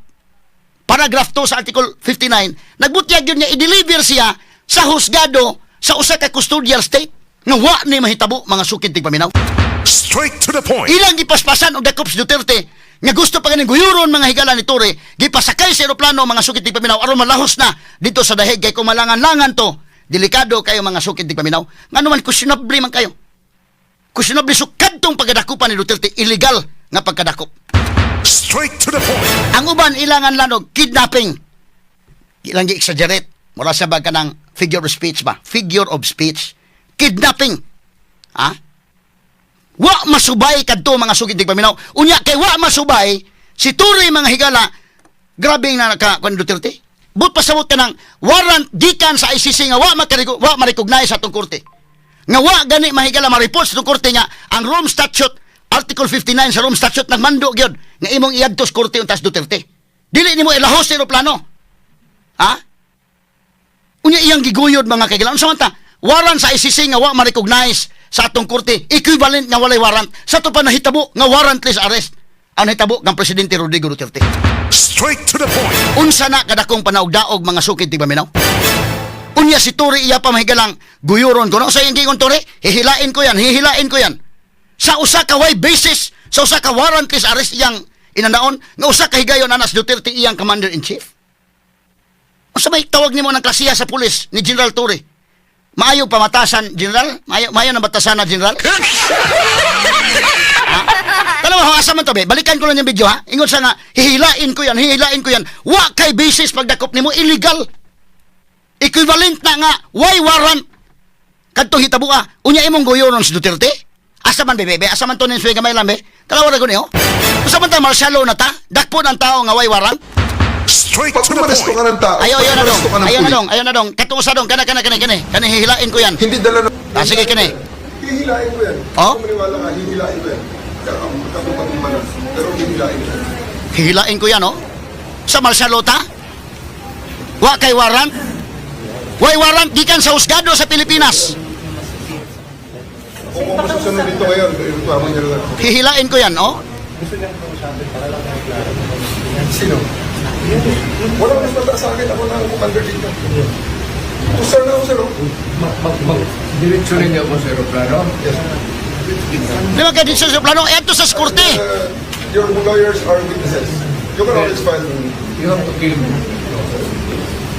paragraph 2 sa Article 59, nagbutyag yun nga i-deliver siya sa husgado sa usa ka custodial state nga wa ni mahitabo, mga sukid tigpaminaw. Straight to the point. Ilang gipaspasan og dakop si Duterte nga gusto pa ganing guyuron, mga higala, ni Torre, gipasakay sa eroplano, mga sukid tigpaminaw, aron malahos na dito sa dahig kay kung malangan-langan to, delikado kayo, mga sukid tigpaminaw. Ngano man questionable man kayo. Questionable so kadtong pagkadakupan ni Duterte, illegal nga pagkadakop. Straight to the point. Ang uban ilangan lanog kidnapping. Ilang gi-exaggerate. Mura sa ba kanang figure of speech ba? Figure of speech. Kidnapping. Ha? Wa masubay kadto, mga sugid paminaw. Unya kay wa masubay si Torre, mga higala, grabe na naka kuan Duterte. But pasabot ka ng warrant gikan sa ICC nga wa ma-recognize sa atong korte. Nga wa gani, mahigala, ma-report sa atong korte nga ang Rome Statute, Article 59 sa Rome Statute, nagmando gyud nga imong iadto sa korte untas Duterte. Dili nimo ilahos sa eroplano. Ha? Unya iyang giguyod, mga kaigala. Unsa man ta? Warrant sa ICC nga wa ma-recognize sa atong korte, equivalent nga walay warrant. Sa ato pa nahitabo nga warrantless arrest ang nahitabo ng Presidente Rodrigo Duterte. Straight to the point. Unsa na kadakong panaugdaog, mga sukid tigpaminaw? Unya si Torre iya pa mahigalang guyuron ko. No? Sa iyang giingon Torre, hihilain ko yan, hihilain ko yan. Sa usa ka way basis, sa usa ka warrantless arrest iyang inanaon, nga usa ka higayon anas Duterte iyang commander in chief. Unsa may tawag nimo ng klasiya sa pulis ni General Torre? Maayo pamatasan, General? Maayo, maayo na batasan na, General? Ha? Tanawa, ho, asa man to, be? Balikan ko lang yung video, ha? Ingon sa nga, hihilain ko yan, hihilain ko yan. Wa kay basis pagdakop nimo, illegal. Equivalent na nga, why warrant? Kadto hitabua, unya imong guyonon si Duterte? Asa man, bebe, be? Asa man to nin gamay lang, be? Tanawa na ko niyo. Usa man ta martial law na ta? Dakpon ang tao nga way warrant? Straight Pag to the umaresto point. ka ng tao, Ayaw, ayaw na pag dong. umaresto ka ng Ayaw na pulis, dong, ayaw na dong. Katong usa dong, kana, kana, kani, kani. Kani, hihilain ko yan. hindi dala ng. Ah, sige, kani. Hihilain ko yan. Oh? Kung maniwala ka, hihilain ko yan. Kakapagpag na. Pero hihilain ko yan. Hihilain ko yan, oh. Sa martial law ta? Wa kay warrant? Way warrant gikan sa husgado sa Pilipinas. Kung masusunod dito ngayon, reklamo niya lang. Hihilain ko yan, oh. Sino? Walang mas mataas sa akin. Ako na ang commander dito. Sir na ako, sir. Oh. Diretso rin niya ako sa aeroplano. Yes. Di ba kay dito sa plano? Eto sa korte. Your lawyers are witnesses. You can always file. You have to kill me.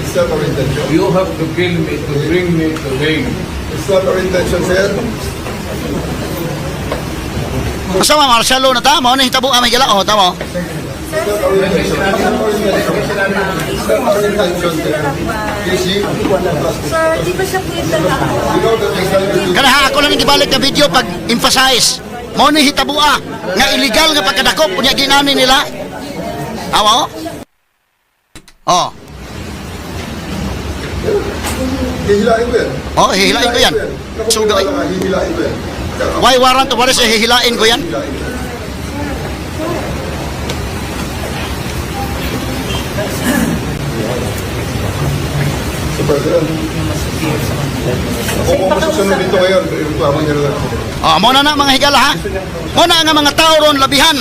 It's not our intention. You have to kill me to bring me to Hague. It's not our intention, sir. Kasama martial law na ta, mao na hitabo ang may gala. Oh, tama. Oh. It's not our intention. It's not our intention. It's not our intention, sir. You see? Sir, di ba siya pwede na ako? You know that it's not your Kana ha, ako lang ang gibalik na video pag emphasize. Mao ni hitabua nga illegal nga pagkadakop unya ginani nila. Awa oh. Oh, Hihilain ko yan. Oh, hihilain ko yan. Naku, Sugay. maniwala ka, hihilain ko yan. Why warrant of arrest eh, hihilain ko yan? Hihilain ko yan. Sir President, kung masusunod dito ngayon, reklamo niya lang ako. Oh, mo na na mga higala ha. Mo na nga mga tao ron labihan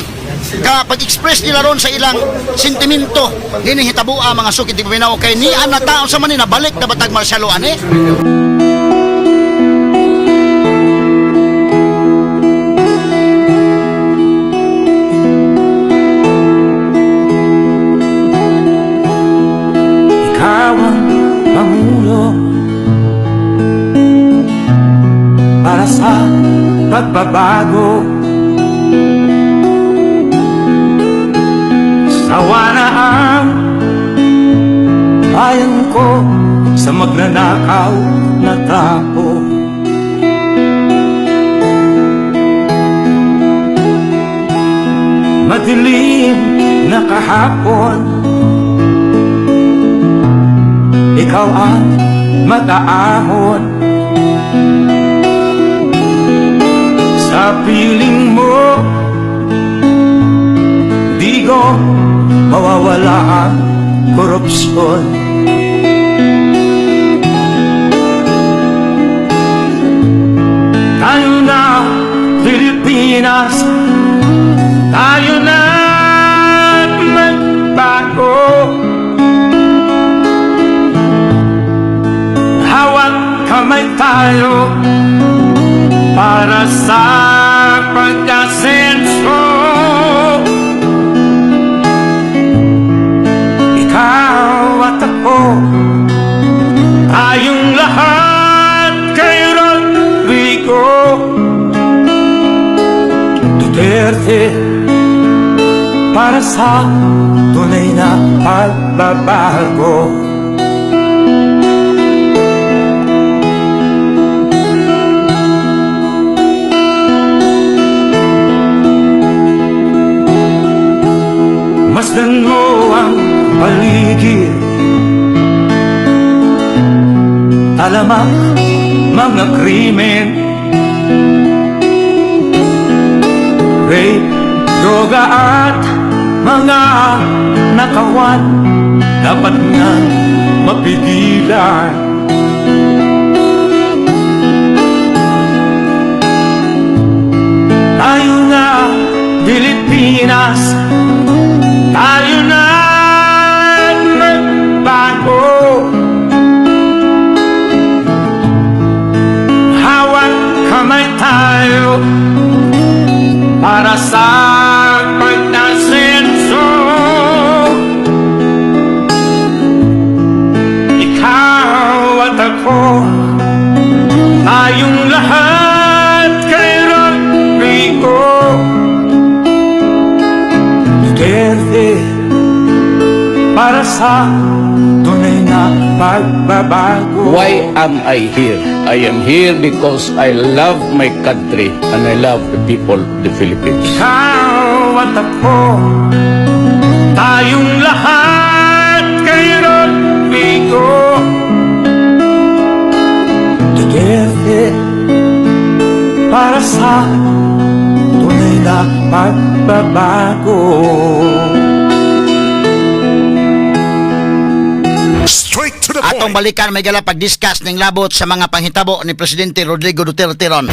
ka pag-express nila ron sa ilang sentimento nining hitabua, mga sukit di paminaw, kay ni na tao sa manin balik na batag martial law ani. Ikaw ang Pangulo para sa pagbabago. Sawa na ang bayan ko sa magnanakaw na tao. Madilim na kahapon, ikaw ang mag-aahon. Sa piling mo, di ko mawawala ang korupsyon. Tayo na, Pilipinas. Tayo na magbago. Hawak kamay tayo para sa pag-asenso. Ikaw at ako, tayong lahat kay Rodrigo Duterte para sa tunay na pagbabago. Masdan mo ang paligid, talamak mga krimen, rape, droga at mga nakawan, dapat nga mapigilan. Tayo na, Pilipinas. Tayo na magbago. Hawak kamay tayo para sa pag-asenso. Para sa tunay na pagbabago. Why am I here? I am here because I love my country and I love the people of the Philippines. Ikaw at ako, tayong lahat kay Rodrigo Duterte, para sa tunay na pagbabago. Straight to the Atong point. balikan may gala pag-discuss ning labot sa mga panghitabo ni Presidente Rodrigo Duterte ron.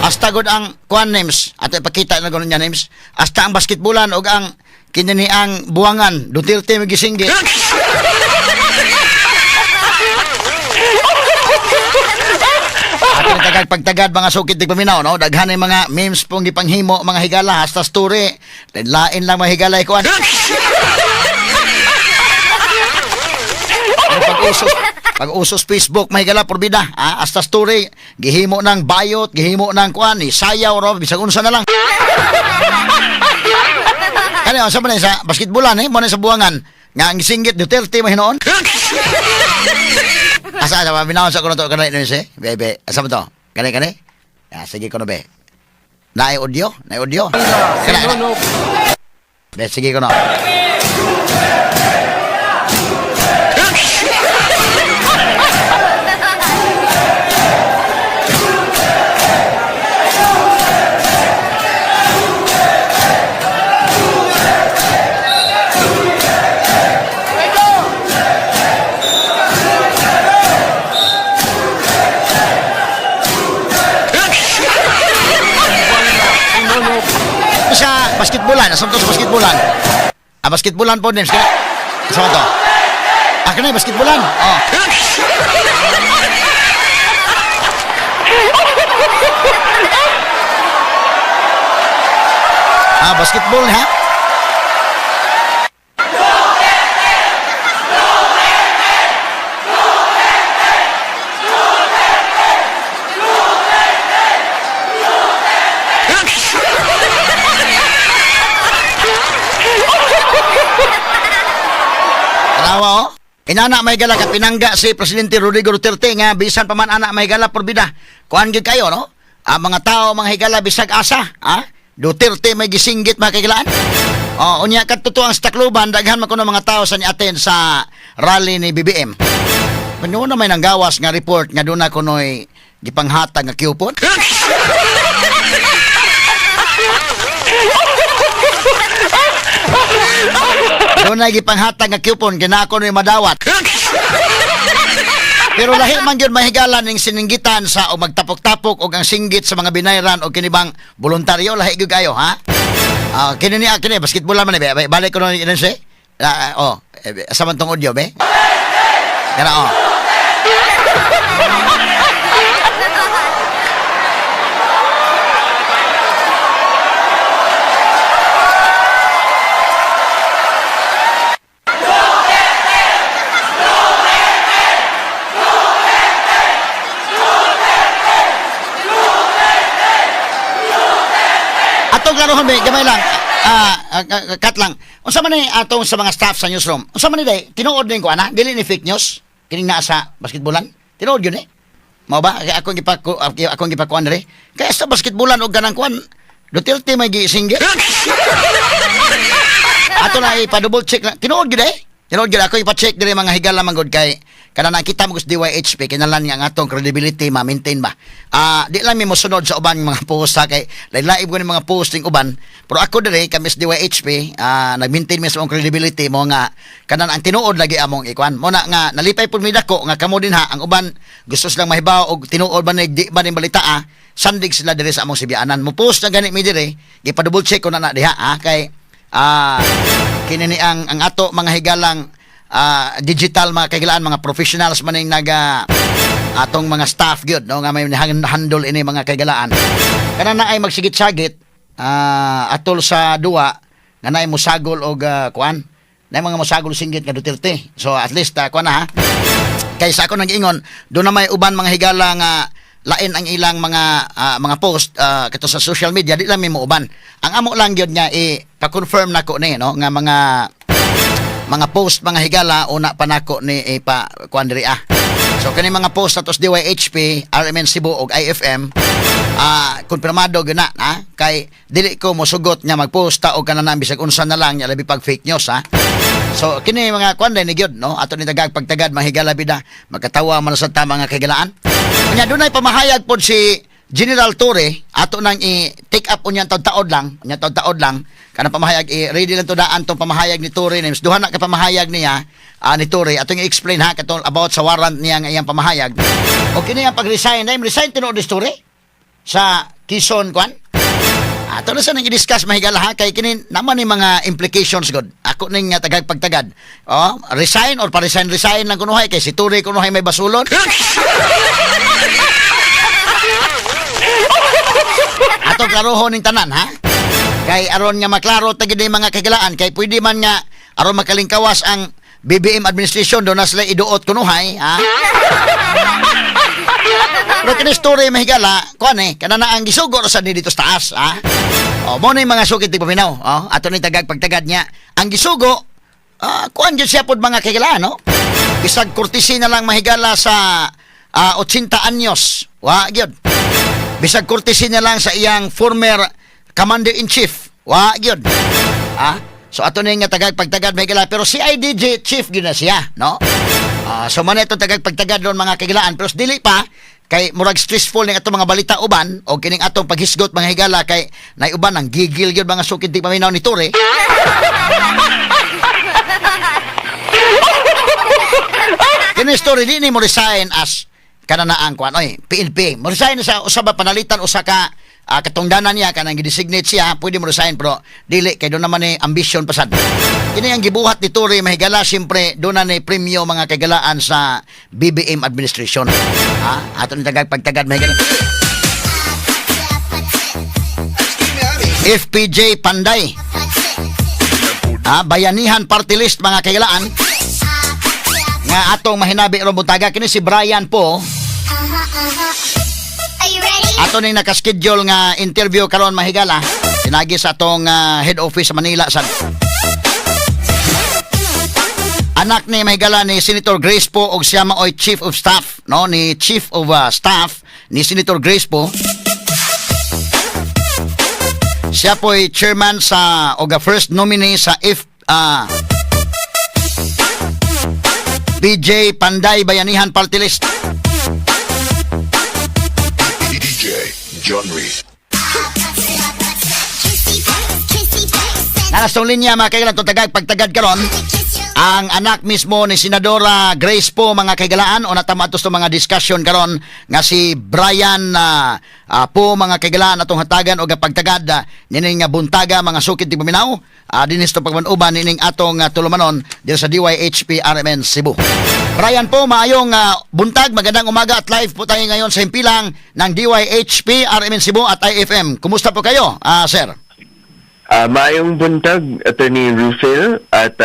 Hasta gud ang kuan names, ato ipakita na gud niya names, hasta ang basketbolan og ang kinini ang buwangan Duterte may gisinggit. Ato ni tagad pagtagad mga sukit di paminaw, no? Daghan ang mga memes pong gipanghimo mga higala hasta story. Lain lang mga higala ikuan. Ano pag-usos Facebook may gala porbida, ah, hasta story gihimo ng bayot, gihimo ng kuan, sayaw ro bisag unsa na lang. Kani unsa man sa basketbolan eh, mo na sa buwangan nga ang singgit Duterte mahinoon. Asa asa binawon sa kuno to kanay ni si? Bebe, asa mo to? Kani kani? Ah, sige kuno be. Naay audio? Naay audio? Kana, kana. Be, sige kuno. Sa basketbolan, asa mo to sa basketbolan? Ah, basketbolan po, Nems. Kaya, asa mo to? Ah, kanay, basketbolan. Oh. Ah, basketball, ha? Tanawa, oh. Inana may gala ka pinangga si Presidente Rodrigo Duterte nga bisan pa man ana may gala porbida. Kuan gyud kayo, no? Ang mga tao mga higala bisag asa, ha? Duterte may gisinggit mga kagilaan. Oh, unya kadto ang Tacloban daghan man kuno mga tao sa ni-attend sa rally ni BBM. Kuno na may nanggawas nga report nga duna kunoy gipanghatag nga coupon. Doon gipanghatag nga coupon kinako ni madawat. Pero lahi man gyud mahigala ning sininggitan sa o magtapok-tapok og ang singgit sa mga binayran o kinibang voluntaryo lahi gyud kayo ha. Ah, kini ni kini basketball man ni be. Balik ko ni si. Ah, oh, eh, sa man tong audio be. Kana oh. Atong klarohon be, gamay lang. Ah, ah, ah, cut lang. Unsa man ni atong sa mga staff sa newsroom? Unsa man ni day? Tinuod ning ko ana, dili ni fake news. Kining naa sa basketballan. Tinuod yun eh. Mao ba? Kaya akong gipako akong gipakuan diri. Kaya sa basketballan og ganang kuan, Duterte may gisinggit. Ato na ipa-double check na. Tinuod gyud eh. Tinuod gyud ako ipa-check diri mga higala man gud kay kana nakita mo sa DYHP kinalan nga ang atong credibility ma-maintain ba. Ah, di lang mi mosunod sa uban mga post ha, kay lain-lain ko ni mga posting uban. Pero ako diri kami sa DYHP nag-maintain mi sa among credibility mo nga kanan ang tinuod lagi among ikuan. Mo na nga nalipay pud mi dako nga kamo din ha ang uban gusto silang mahibaw og tinuod ba ni di ba ni balita ah, sandig sila diri sa among sibianan. Mo post na gani mi diri, gipa-double check ko na na diha ah, kay kini ni ang ato mga higalang digital mga kahigalaan mga professionals man ning naga atong mga staff gyud no nga may handle ini mga kahigalaan kana na ay magsigit-sagit atol sa duwa nga naay mosagol og kuan naay mga mosagol singgit nga Duterte, so at least kuan na ha kay sa ako nag-ingon doon na may uban mga higala nga lain ang ilang mga mga post kato sa social media di lang may muuban ang amo lang gyud nga i pa-confirm nako ni no nga mga Mga post, mga higala, una pa nako ni ipa kuan diri ah. So kani mga post atos DYHP, RMN Cebu ug IFM, kumpirmado gyud na ha, kay dili ko mosugot nga magpost ta og kanang bisag unsa na lang, nya labi pag fake news ha. So kini mga kuan ni gyud, no, ato ni tagag pagtagad, mga higala bida, magkatawa man sa ta, mga kahigalaan. Unya dunay pamahayag pod si General Torre, ato nang i-take up unya taod-taod lang, unya taod-taod lang kanang pamahayag, i-ready lang to daan tong pamahayag ni Torre names. Duha na ka pamahayag niya ni Torre, atong i-explain ha, katong about sa warrant niya nga iyang pamahayag. O kini ang pag-resign, na resign tinuod ni Torre sa Quezon kwan. Ato na sa nang i-discuss, mahigala ha, kay kini naman ni mga implications god. Ako ning nga tagag pagtagad. Oh, resign or pa-resign resign lang kunuhay kay si Torre kunuhay may basulon. Ato klarohon ning tanan ha. Kay aron nga maklaro ta gid mga kagilaan, kay pwede man nga aron makalingkawas ang BBM administration do na sila iduot kunuhay ha. Pero kini story, mahigala, kuan eh, kana na ang gisugo ra sa ni dito sa taas, ha? O, mo na yung mga sukit di paminaw, oh, ato ni tagag pagtagad niya. Ang gisugo, kuan gyud siya pod, mga kagilaan, no? Bisag kurtisi na lang, mahigala, sa 80 anyos. Wa gyud. Bisag kurtisi na lang sa iyang former commander-in-chief. Wa gyud. Ah, so ato ni nga tagag pagtagad, mahigala, pero CIDG chief gyud na siya, no? So man ito tagag pagtagad ron, mga kagilaan, pero dili pa kay murag stressful ning atong mga balita uban o kining atong paghisgot, mga higala, kay nay uban ang gigil gyud, mga sukid di paminaw, ni Torre. Kini story di ni mo resign as kananaang kuan oy PNP. Mo resign sa usa ba panalitan usa ka katungdanan niya kanang gidesignate siya, pwede mo resign, pero dili kay doon naman ni ambition pasad. Kini ang gibuhat ni Torre, mahigala, siyempre doon na ni premyo, mga kagalaan, sa BBM administration. Ha, ato ni tagag pagtagad, mahigala. FPJ Panday. Bayanihan Party List, mga kailaan, nga atong mahinabi ron buntaga kini si Brian po. Are you ready? Ato ning nakaschedule nga interview karon, mahigala, pinagi sa atong head office sa Manila sa anak ni, mahigala, ni Senator Grace Poe og siya maoy Chief of Staff, no, ni Chief of Staff ni Senator Grace Poe. Siya po'y chairman sa og first nominee sa F PJ Panday Bayanihan Party List. DJ John Reed. Nanastong linya, mga kailan, tagag pagtagad karon ang anak mismo ni Senadora Grace Poe, mga kaigalaan, o natama ato sa mga discussion karon nga si Brian Poe, mga kaigalaan, atong hatagan og pagtagad nining nga buntaga, mga sukid ti paminaw, dinis to pagmanuban nining atong tulumanon diri sa DYHP RMN Cebu. Brian Poe, maayong buntag, magandang umaga at live po tayo ngayon sa himpilang ng DYHP RMN Cebu at IFM. Kumusta po kayo, sir? Maayong buntag, Attorney Rufil, at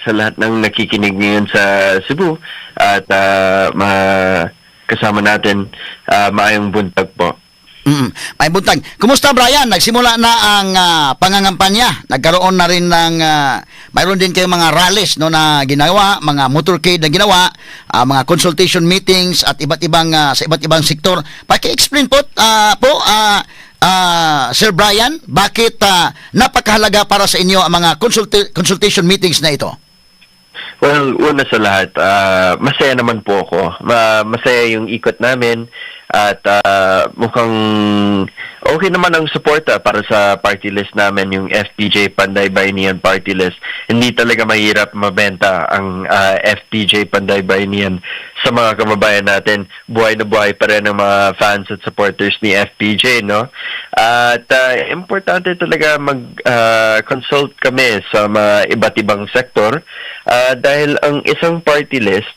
sa lahat ng nakikinig ngayon sa Cebu at mga kasama natin, maayong buntag po. May buntag. Kumusta, Brian? Nagsimula na ang pangangampanya. Nagkaroon na rin ng mayroon din kayong mga rallies, no, na ginawa, mga motorcade na ginawa, mga consultation meetings at iba't ibang sa iba't ibang sektor. Paki-explain po, Sir Brian, bakit napakahalaga para sa inyo ang mga consultation meetings na ito? Well, una sa lahat, masaya naman po ako. Masaya yung ikot namin at mukhang okay naman ang suporta para sa party list namin, yung FPJ Panday Bayanihan Party List. Hindi talaga mahirap mabenta ang FPJ Panday Bayanihan sa mga kababayan natin. Buhay na buhay pa rin ang mga fans at supporters ni FPJ, no? At importante talaga mag-consult kami sa mga iba't ibang sektor dahil ang isang party list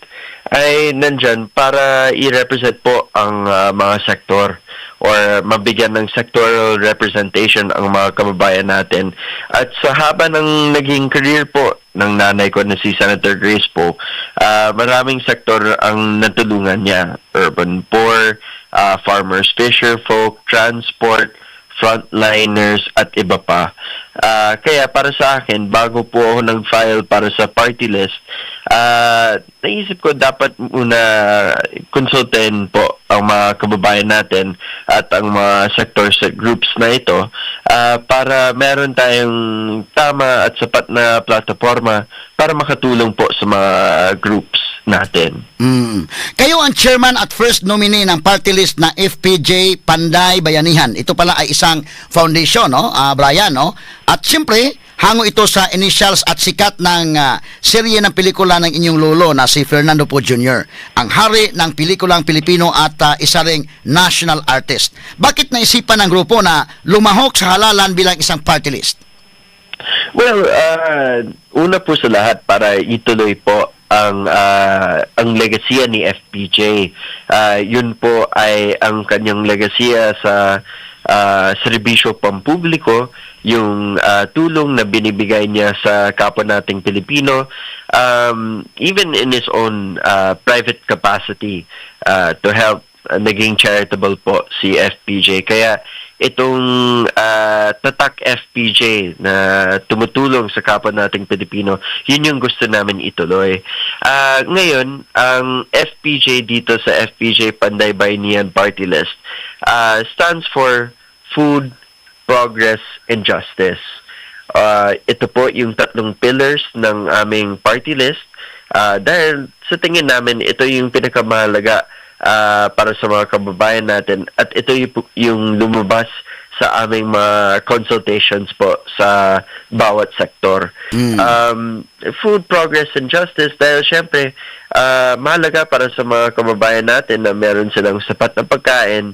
ay nandyan para i-represent po ang mga sektor or mabigyan ng sectoral representation ang mga kababayan natin. At sa haba ng naging career po ng nanay ko na si Senator Grace Poe, maraming sektor ang natulungan niya. Urban poor, farmers, fisher folk, transport, frontliners at iba pa. Kaya para sa akin, bago po ako nag-file para sa party list, naisip ko dapat muna konsultin po ang mga kababayan natin at ang mga sectors at groups na ito para meron tayong tama at sapat na plataforma para makatulong po sa mga groups natin. Kayo ang chairman at first nominee ng party list na FPJ Panday Bayanihan. Ito pala ay isang foundation, no? Brian, no? At siyempre, hango ito sa initials at sikat ng serye ng pelikula ng inyong lolo na si Fernando Poe Jr., ang hari ng pelikulang Pilipino at isa ring national artist. Bakit naisipan ng grupo na lumahok sa halalan bilang isang party list? Well, una po sa lahat, para ituloy po ang legasiya ni FPJ. Yun po ay ang kanyang legasiya sa serbisyo pampubliko, yung tulong na binibigay niya sa kapwa nating Pilipino, even in his own private capacity to help, naging charitable po si FPJ. Kaya itong tatak FPJ na tumutulong sa kapwa nating Pilipino, yun yung gusto namin ituloy. Ngayon, ang FPJ dito sa FPJ Panday Bayanihan Party List stands for Food, Progress, and Justice. Ito po yung tatlong pillars ng aming party list dahil sa tingin namin, ito yung pinakamahalaga para sa mga kababayan natin at ito yung lumabas sa aming mga consultations po sa bawat sektor. Food, progress, and justice dahil syempre mahalaga para sa mga kababayan natin na meron silang sapat na pagkain,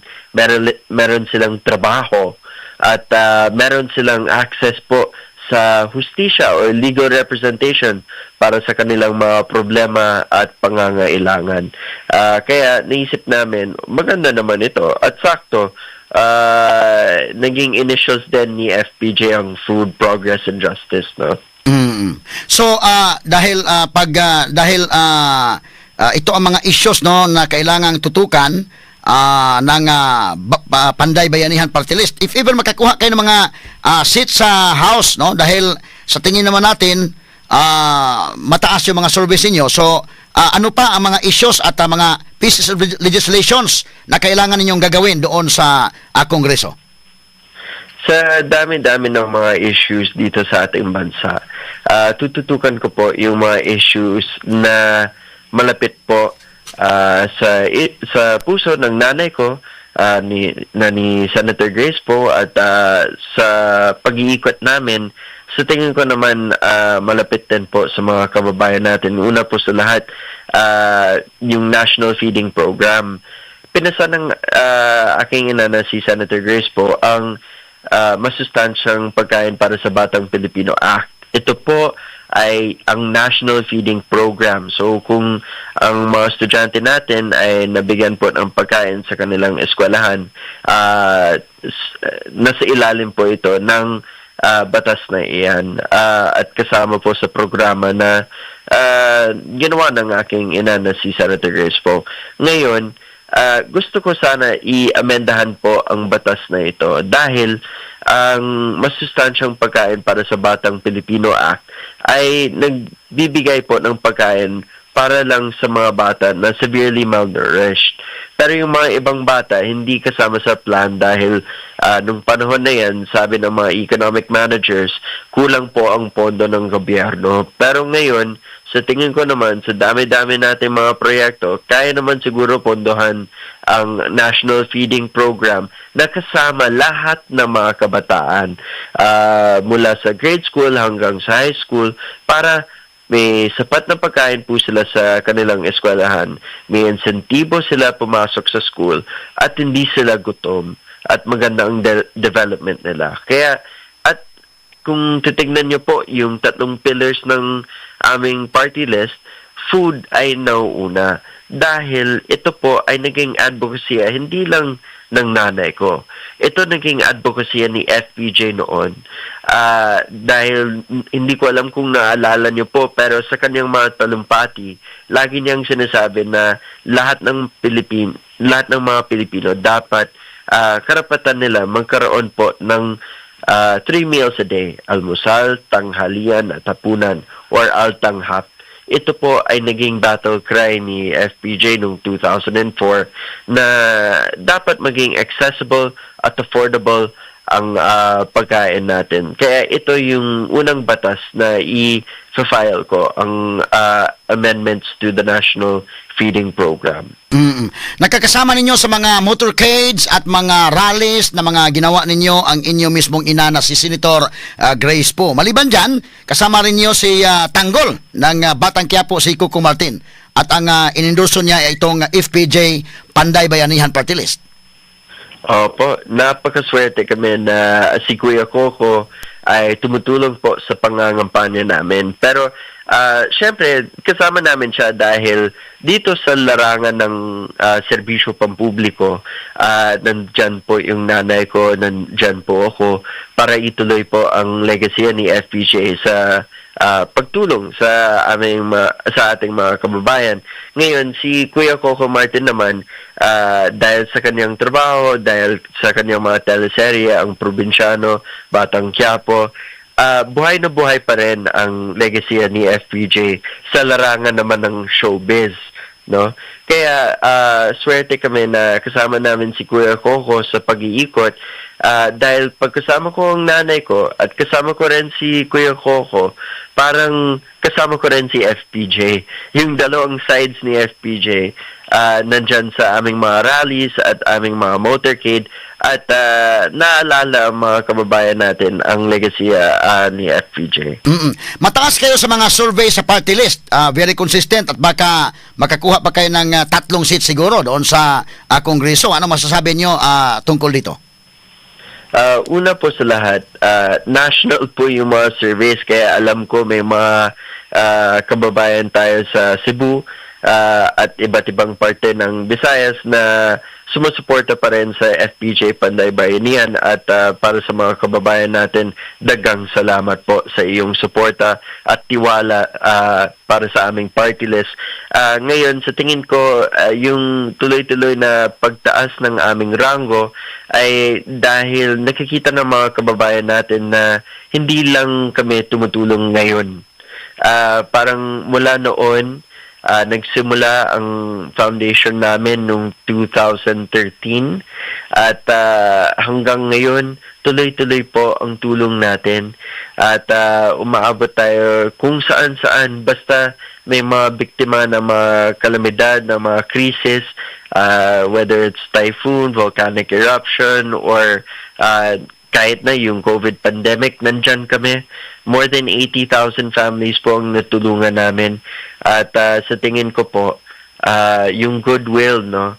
meron silang trabaho, at meron silang access po sa hustisya or legal representation para sa kanilang mga problema at pangangailangan. Kaya naisip namin, maganda naman ito at sakto, naging initials din ni FPJ ang Food, Progress and Justice, no? So dahil pag dahil ito ang mga issues, no, na kailangang tutukan ng Panday Bayanihan Party List. If ever makakuha kayo ng mga seats sa House, no, dahil sa tingin naman natin mataas yung mga surveys ninyo. So ano pa ang mga issues at mga pieces of legislations na kailangan ninyong gagawin doon sa Kongreso? Sa dami-dami ng mga issues dito sa ating bansa, tututukan ko po yung mga issues na malapit po sa puso ng nanay ko ni Senator Grace Poe at sa pag-iikot namin, sa tingin ko naman malapit din po sa mga kababayan natin. Una po sa lahat, yung National Feeding Program. Pinasa ng aking ina na si Senator Grace Poe ang Masustansyang Pagkain para sa Batang Pilipino Act. Ito po ay ang National Feeding Program. So kung ang mga estudyante natin ay nabigyan po ng pagkain sa kanilang eskwelahan, nasa ilalim po ito ng batas na iyan at kasama po sa programa na ginawa ng aking ina na si Senator Grace Poe. Ngayon, gusto ko sana i-amendahan po ang batas na ito dahil ang Masustansyang Pagkain para sa Batang Pilipino Act ay nagbibigay po ng pagkain para lang sa mga bata na severely malnourished. Pero yung mga ibang bata, hindi kasama sa plan dahil nung panahon na yan, sabi ng mga economic managers, kulang po ang pondo ng gobyerno. Pero ngayon, sa tingin ko naman, sa dami-dami nating mga proyekto, kaya naman siguro pondohan ang National Feeding Program na kasama lahat ng mga kabataan mula sa grade school hanggang sa high school para may sapat na pagkain po sila sa kanilang eskwelahan, may insentibo sila pumasok sa school at hindi sila gutom at maganda ang development nila. Kaya at kung titignan niyo po yung tatlong pillars ng aming party list, food ay nauuna dahil ito po ay naging advocacy hindi lang ng nanay ko. Ito naging advocacy ni FPJ noon. Dahil hindi ko alam kung naalala niyo po, pero sa kanyang mga talumpati, lagi niyang sinasabi na lahat ng mga Pilipino dapat Karapatan nila magkaroon po ng three meals a day, almusal, tanghalian at hapunan or altanghap. Ito po ay naging battle cry ni FPJ noong 2004 na dapat maging accessible at affordable ang pagkain natin. Kaya ito yung unang batas na i-file ko, ang amendments to the National Feeding Program. Nakakasama ninyo sa mga motorcades at mga rallies na mga ginawa ninyo ang inyo mismong ina na si Senator Grace Poe. Maliban dyan, kasama rin niyo si Tanggol ng Batang Quiapo, si Coco Martin. At ang inendorso niya ay itong FPJ Panday Bayanihan Party List. Opo, napakaswerte kami na si Kuya Coco ay tumutulong po sa pangangampanya namin. Pero syempre, kasama namin siya dahil dito sa larangan ng serbisyo pampubliko, nandyan po yung nanay ko, nandyan po ako para ituloy po ang legacy ni FPJ sa pagtulong sa ating mga kababayan. Ngayon, si Kuya Coco Martin naman, dahil sa kanyang trabaho, dahil sa kanyang mga teleserye, ang Probinsyano, Batang Quiapo, buhay na buhay pa rin ang legacy ni FPJ sa larangan naman ng showbiz, no? Kaya swerte kami na kasama namin si Kuya Coco sa pag-iikot dahil pagkasama ko ang nanay ko at kasama ko rin si Kuya Coco, parang kasama ko rin si FPJ. Yung dalawang sides ni FPJ nandyan sa aming mga rallies at aming mga motorcade at naalala ang mga kababayan natin ang legacy ni FPJ. Mataas kayo sa mga survey sa party list. Very consistent at baka makakuha pa kayo ng tatlong seats siguro doon sa Kongreso. Ano masasabi niyo tungkol dito? Una po sa lahat, national po yung mga surveys, kaya alam ko may mga kababayan tayo sa Cebu at iba't ibang parte ng Visayas na sumusuporta pa rin sa FPJ Panday Bayanihan at para sa mga kababayan natin, daghang salamat po sa iyong suporta at tiwala para sa aming party list. Ngayon, sa tingin ko, yung tuloy-tuloy na pagtaas ng aming ranggo ay dahil nakikita ng mga kababayan natin na hindi lang kami tumutulong ngayon. Parang mula noon, nagsimula ang foundation namin noong 2013 at hanggang ngayon, tuloy-tuloy po ang tulong natin at umaabot tayo kung saan-saan basta may mga biktima ng mga kalamidad, ng mga krisis, whether it's typhoon, volcanic eruption, or kahit na yung COVID pandemic, nandyan kami. More than 80,000 families po ang natulungan namin. At sa tingin ko po, yung goodwill, no,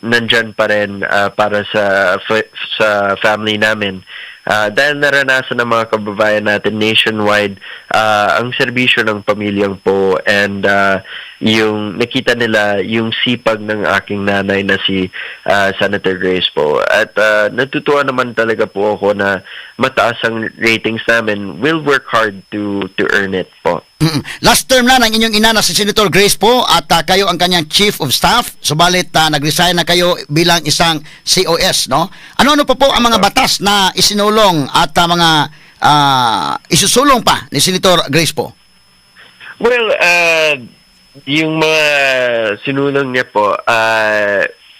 nandyan pa rin para sa family namin. Dahil naranasan ng mga kababayan natin nationwide ang serbisyo ng pamilyang Poe and yung nakita nila yung sipag ng aking nanay na si Senator Grace Poe. At natutuwa naman talaga po ako na mataas ang ratings namin. We'll work hard to earn it po. Last term na ng inyong ina na si Senator Grace Poe at kayo ang kanyang Chief of Staff. Subalit nag-resign na kayo bilang isang COS, no? Ano-ano pa po ang mga batas na isinulong at mga isusulong pa ni Senator Grace Poe? Well, yung mga sinulong niya po,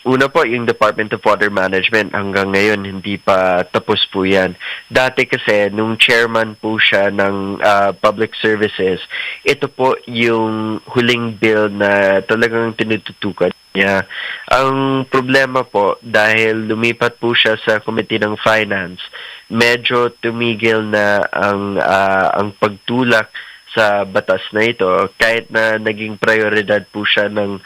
una po yung Department of Water Management, hanggang ngayon hindi pa tapos po yan. Dati kasi nung chairman po siya ng Public Services, ito po yung huling bill na talagang tinututukan niya. Ang problema po, dahil lumipat po siya sa Committee ng Finance, medyo tumigil na ang pagtulak sa batas na ito kahit na naging prioridad po siya ng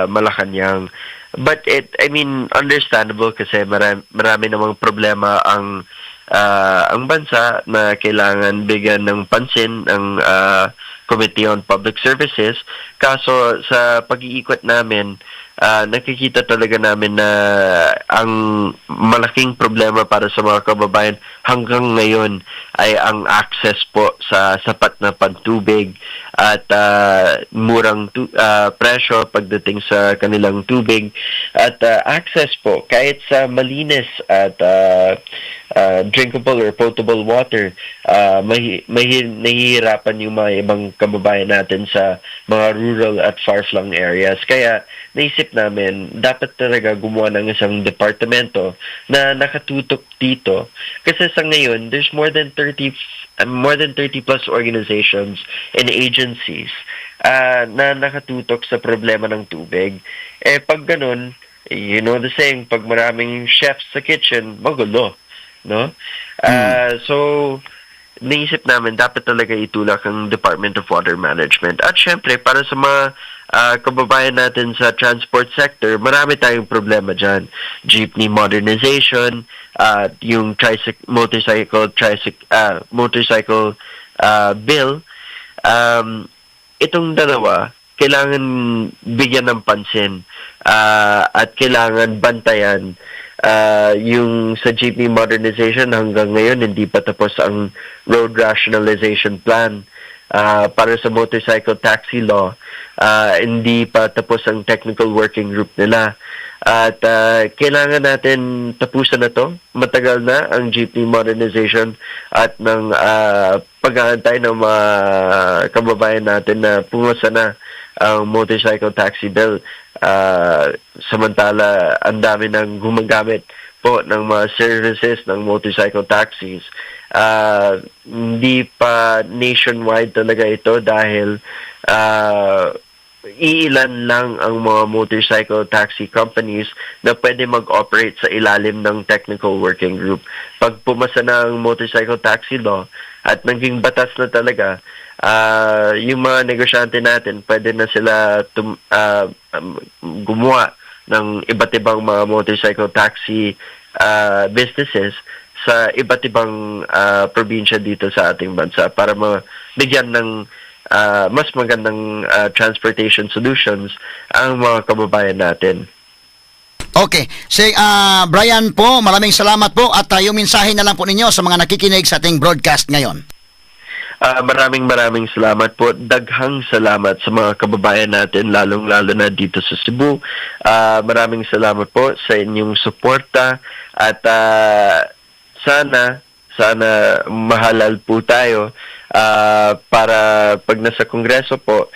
Malacanang. But it, I mean, understandable kasi marami namang problema ang bansa na kailangan bigyan ng pansin ang Committee on Public Services. Kaso sa pag-iikot namin, Nakikita talaga namin na ang malaking problema para sa mga kababayan hanggang ngayon ay ang access po sa sapat na pantubig at murang presyo pagdating sa kanilang tubig at access po kahit sa malinis at drinkable or potable water. May nahihirapan yung mga ibang kababayan natin sa mga rural at far-flung areas, kaya naisip namin dapat talaga gumawa ng isang departamento na nakatutok dito kasi sa ngayon there's more than 30 plus organizations and agencies na nakatutok sa problema ng tubig. Eh pag ganun, you know the saying, pag maraming chefs sa kitchen, magulo, no? So naisip namin dapat talaga itulak ang Department of Water Management. At syempre, para sa mga kababayan natin sa transport sector, marami tayong problema dyan. Jeepney modernization, yung tricycle, motorcycle, tricycle, motorcycle bill. Itong dalawa, kailangan bigyan ng pansin at kailangan bantayan. Yung sa jeepney modernization, hanggang ngayon hindi pa tapos ang road rationalization plan. Para sa motorcycle taxi law, hindi pa tapos ang technical working group nila at kailangan natin tapusan na to. Matagal na ang jeepney modernization at ng pag-aantay ng mga kababayan natin na pumasa na ang motorcycle taxi bill. Samantala, ang dami nang gumagamit po ng mga services ng motorcycle taxis. Hindi pa nationwide talaga ito dahil iilan lang ang mga motorcycle taxi companies na pwede mag-operate sa ilalim ng technical working group. Pag pumasa na ang motorcycle taxi law at naging batas na talaga, yung mga negosyante natin, pwede na sila gumawa ng iba't ibang mga motorcycle taxi businesses sa iba't ibang probinsya dito sa ating bansa para mabigyan ng mas magandang transportation solutions ang mga kababayan natin. Okay. Si Brian po, maraming salamat po at yung mensahe na lang po ninyo sa mga nakikinig sa ating broadcast ngayon. Maraming maraming salamat po. Daghang salamat sa mga kababayan natin, lalong-lalo na dito sa Cebu. Maraming salamat po sa inyong suporta at sana sana mahalal po tayo para pag nasa Kongreso po,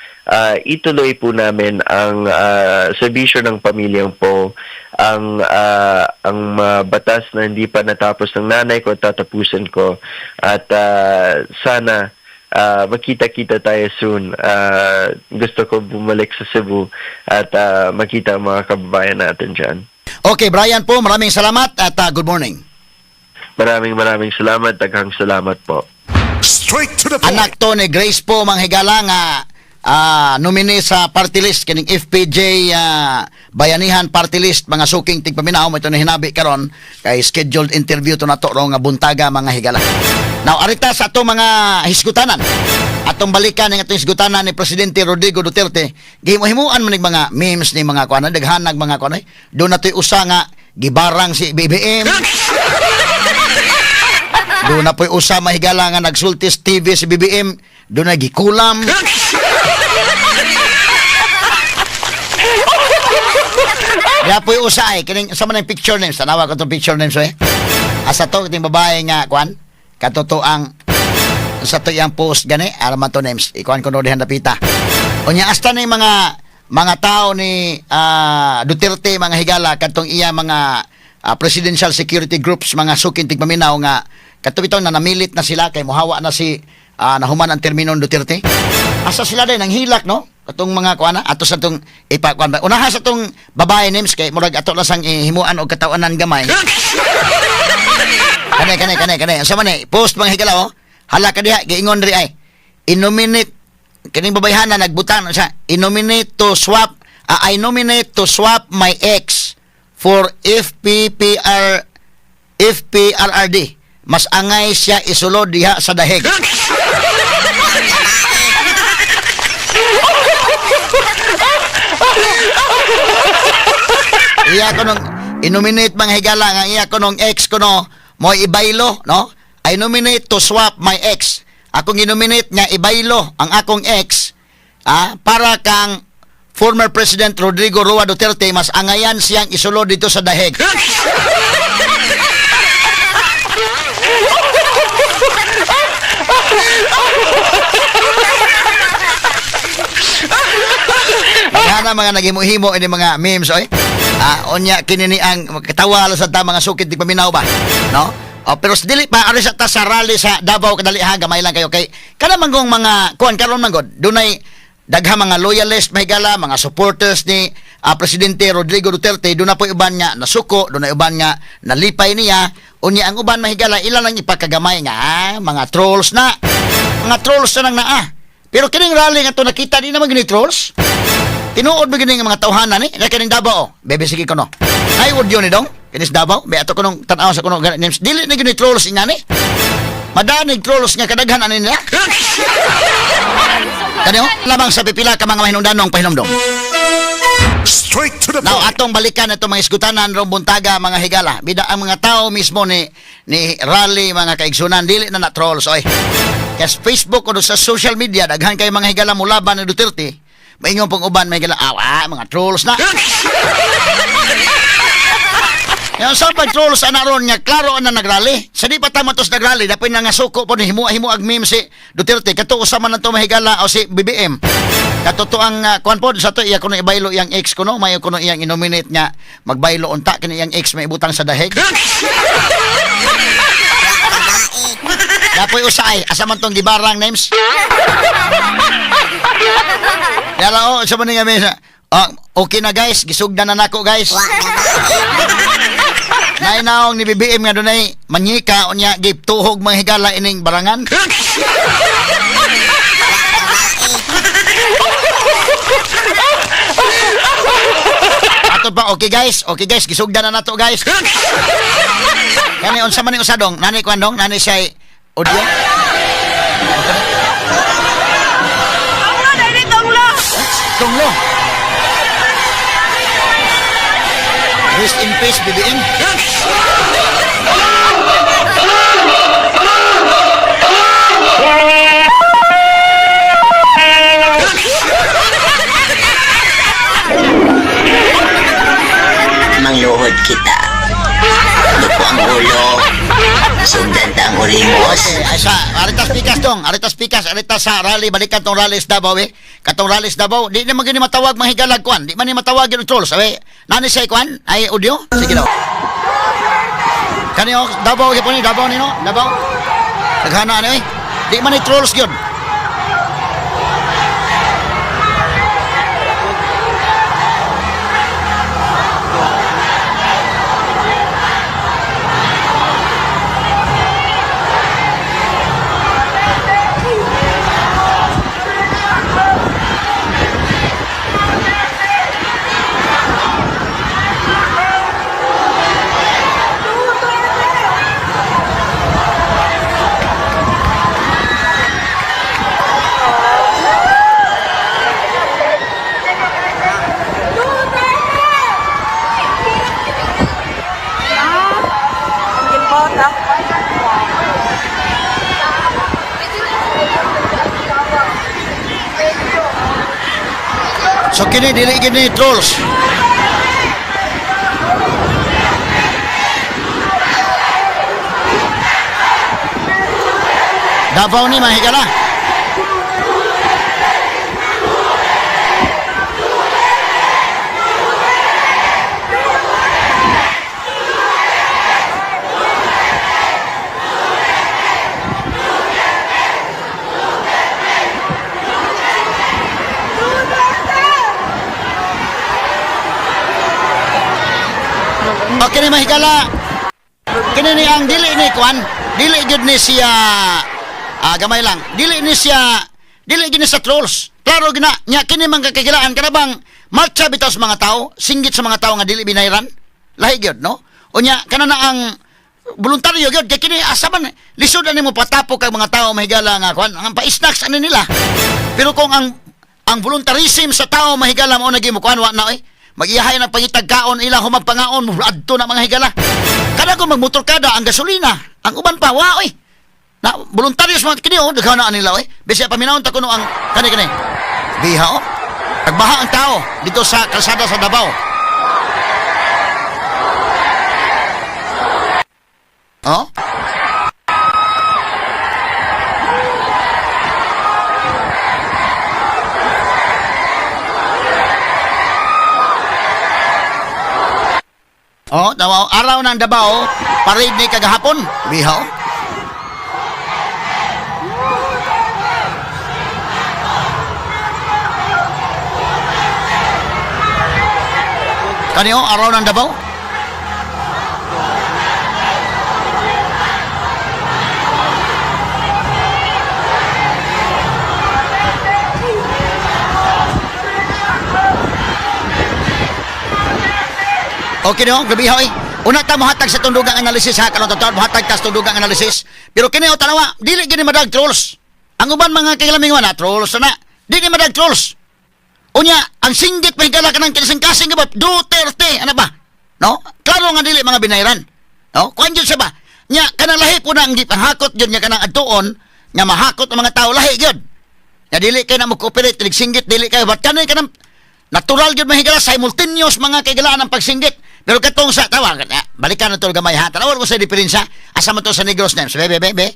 ituloy po namin ang serbisyo ng pamilyang Poe, ang mga batas na hindi pa natapos ng nanay ko, tatapusin ko. At sana makita-kita tayo soon. Gusto ko bumalik sa Cebu at makita ang mga kababayan natin dyan. Okay, Brian po, maraming salamat at good morning. Maraming maraming salamat. Daghang salamat po. Straight to the point. Anak to ni Grace Poe, manghigala nga nominee sa party list kining FPJ Bayanihan Party List, mga suking tigpaminaw. Mo ito na hinabi karon kay scheduled interview to nato ro nga buntaga, mga higala. Now arita sa ato mga hisgutanan. Atong balikan ang atong hisgutanan ni Presidente Rodrigo Duterte. Gihimo-himuan man ning mga memes ni mga kuan, daghanag mga kuan. Do na to'y usa nga gibarang si BBM. Do na po'y usa, mahigala, nga nagsulti sa TV si BBM, do na gikulam. Kaya po'y usa ay, kining, sa man ang picture names, tanawa ko itong picture names eh. Asa to, kining babae nga, kuan, katotoang, sa to iyang post gani, araman to names, ikuan ko no dihan dapita. Unya, hasta ni mga tao ni Duterte, mga higala, katong iya mga presidential security groups, mga suking tigpaminaw, nga kato bitaw na namilit na sila kay muhawa na si nahuman ang termino ng Duterte. Asa sila din ang hilak, no? Katong mga kuana ato sa tong ipakuan ba. Unahan sa tong babae names kay murag ato lang sang himuan og katawanan gamay. Kani kani kani kani. Sa man eh, post, mga higala, oh. Hala ka diha giingon diri ay. I-nominate kining babayhana nagbutang siya. I nominate to swap my ex for FPPR FPRRD. Mas angay siya isulod diha sa dahig. Iya kunong i-nominate, mga higala, nga iya kunong ex kuno mo ibaylo, no? I nominate to swap my ex. Akong i-nominate nga ibaylo ang akong ex para kang former President Rodrigo Roa Duterte, mas angayan siyang isulod dito sa daheg. Daghan mga naghimo-himo ini mga memes oy. Unya kini ni ang katawa lang sa ta mga sukit di paminaw ba, no? Oh, pero dili pa ari sa ta sa rally sa Davao kadali ha, gamay lang kayo kay kana man gong mga kuan karon man god dunay daghang mga loyalist, mahigala, mga supporters ni Presidente Rodrigo Duterte. Doon na po uban nga nasuko, doon na uban nga nalipay niya. Unya ang uban, mahigala, ilan lang ipakagamay nga mga trolls na, mga trolls na nang naa. Pero kining rally nga to nakita, di naman gini trolls. Tinuod ba gini nga mga tawhana ni na kining Davao? Bebe, sige kono. Ay, audio ni dong kinis Davao be ato kunong tan-aw sa kuno names. Dili na gini trolls ingani. Madanig trolls nga kadaghan ani nila. Kani oh, lamang sa pipila ka mga mahinungdanong pahinomdom. Straight to the Now point. atong balikan ito mga isgutanan rong buntaga, mga higala. Bida ang mga tao mismo ni rally, mga kaigsunan, dili na na trolls oy. Kaya sa Facebook o sa social media daghan kay mga higala mulaban ni Duterte. Maingon pong uban, may higala, mga trolls na. Yung sa pag trolls ana ron nga klaro ana nagrally. Sa di pa tama tos nagrally, dapat na nga suko po ni himo ag meme si Duterte kato usa man nato, mahigala, o si BBM. Kato to ang kuan pod sa to iya kuno ibaylo iyang ex kuno, mayo kuno iyang inominate nga magbaylo unta kini iyang ex may ibutang sa dahig. Dapoy usa ay asa man tong gibarang names. Yala o sa man nga mesa. Okay na guys, gisugdan na nako guys. Nainaong ni BBM nga dunay manyika, unya giptuhog, mga higala, ining barangan. Ato pa, okay guys, gisugdan na nato guys. Kani unsa man ni usa dong, nani kuan dong, nani siya audio. Tonglo, dali, tonglo! Tunglo. Rest in peace, BBM. Mangluhod kita. Duko ang ulo. Sundan ta ang orimos. Ay sa Aritas Pikas dong, Aritas Pikas, Aritas sa rally, balikan tong rally sa Davao eh. Katong rally sa Davao, di naman gini matawag mga higalag kuan, di man ni matawag yung trolls, awe. Nani siya kuan? Ay audio? Sige daw. Kani oh, Davao gyud ni Davao nino, Davao. Daghana ani eh. Di man ni trolls gyud. So kini dili kini trolls. Davao ni, mahigala. Okay ni, mahigala. Kini ni ang dili ni kuan, dili gyud ni siya gamay lang. Dili ni siya, dili gyud ni sa trolls. Klaro gina nya kini man kakagilaan kana bang marcha bitaw sa mga tao, singgit sa mga tao nga dili binayran. Lahi gyud, no? Unya kana na ang voluntaryo gyud kay kini asa man lisod ani mo patapok kag mga tao, mahigala, nga kuan ang pa-snacks ani nila. Pero kung ang voluntarism sa tao, mahigala, mo nagi mo kuan wa na oy. Mag-iyahay ng pangitag kaon ila humagpangaon adto na mga higala. Kada ko magmotorkada ang gasolina, ang uban pa wa oy. Na voluntaryos mga kini oh, daghan na nila oy. Bisaya paminawon ta kuno ang kani kani. Biha oh. Nagbaha ang tao dito sa kalsada sa Davao. Oh? Oh, Davao, araw ng Davao, parade ni kagahapon. Biha oh. Kani oh, araw ng Davao. Okay no, gabi hoy. Una ta mohatag sa tundugang analysis ha, karon totoo mohatag ta sa tundugang analysis. Pero kini o tanawa, dili gini madag trolls. Ang uban mga kailaming na trolls na. Dili madag trolls. Unya, ang singgit may gala kanang kasing-kasing ba Duterte, ano ba? No? Klaro nga dili mga binayran. No? Kuan jud siya ba? Nya kanang lahi po na ang gipahakot jud nya kanang adtuon, nya mahakot ang mga tao lahi gyud. Nya dili kay na mo cooperate singgit dili kay bat kanay kanang natural gyud mahigala simultaneous mga kaigalaan ang pagsinggit. Pero katong sa tawag, balikan na to gamay ha. Tanawon mo sa diferensya. Asa man to sa Negros names. Be be be be.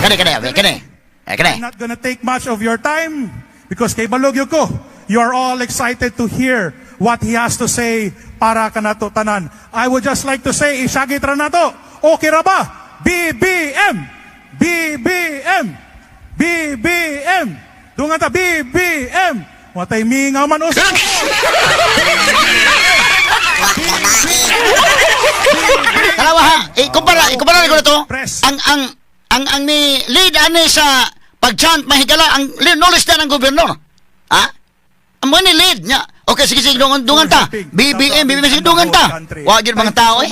Kani kani be kani. Eh, kani. I'm not gonna take much of your time because kay Balogyo ko, you are all excited to hear what he has to say para kanato tanan. I would just like to say, isagit ra nato. Okay ra ba? BBM! BBM! BBM! Dungan ta, BBM! Watay mingaw man usap. Tanawa ha. Ikumpara, ikumpara ko na to. Press. Ang ni lead ani sa pag-chant mahigala ang knowledge na ng gobernador. Ha? Ang mga ni lead niya. Okay, sige, sige, dungan, dungan ta. BBM, BBM, sige, dungan ta. Wa gyud mga tao eh.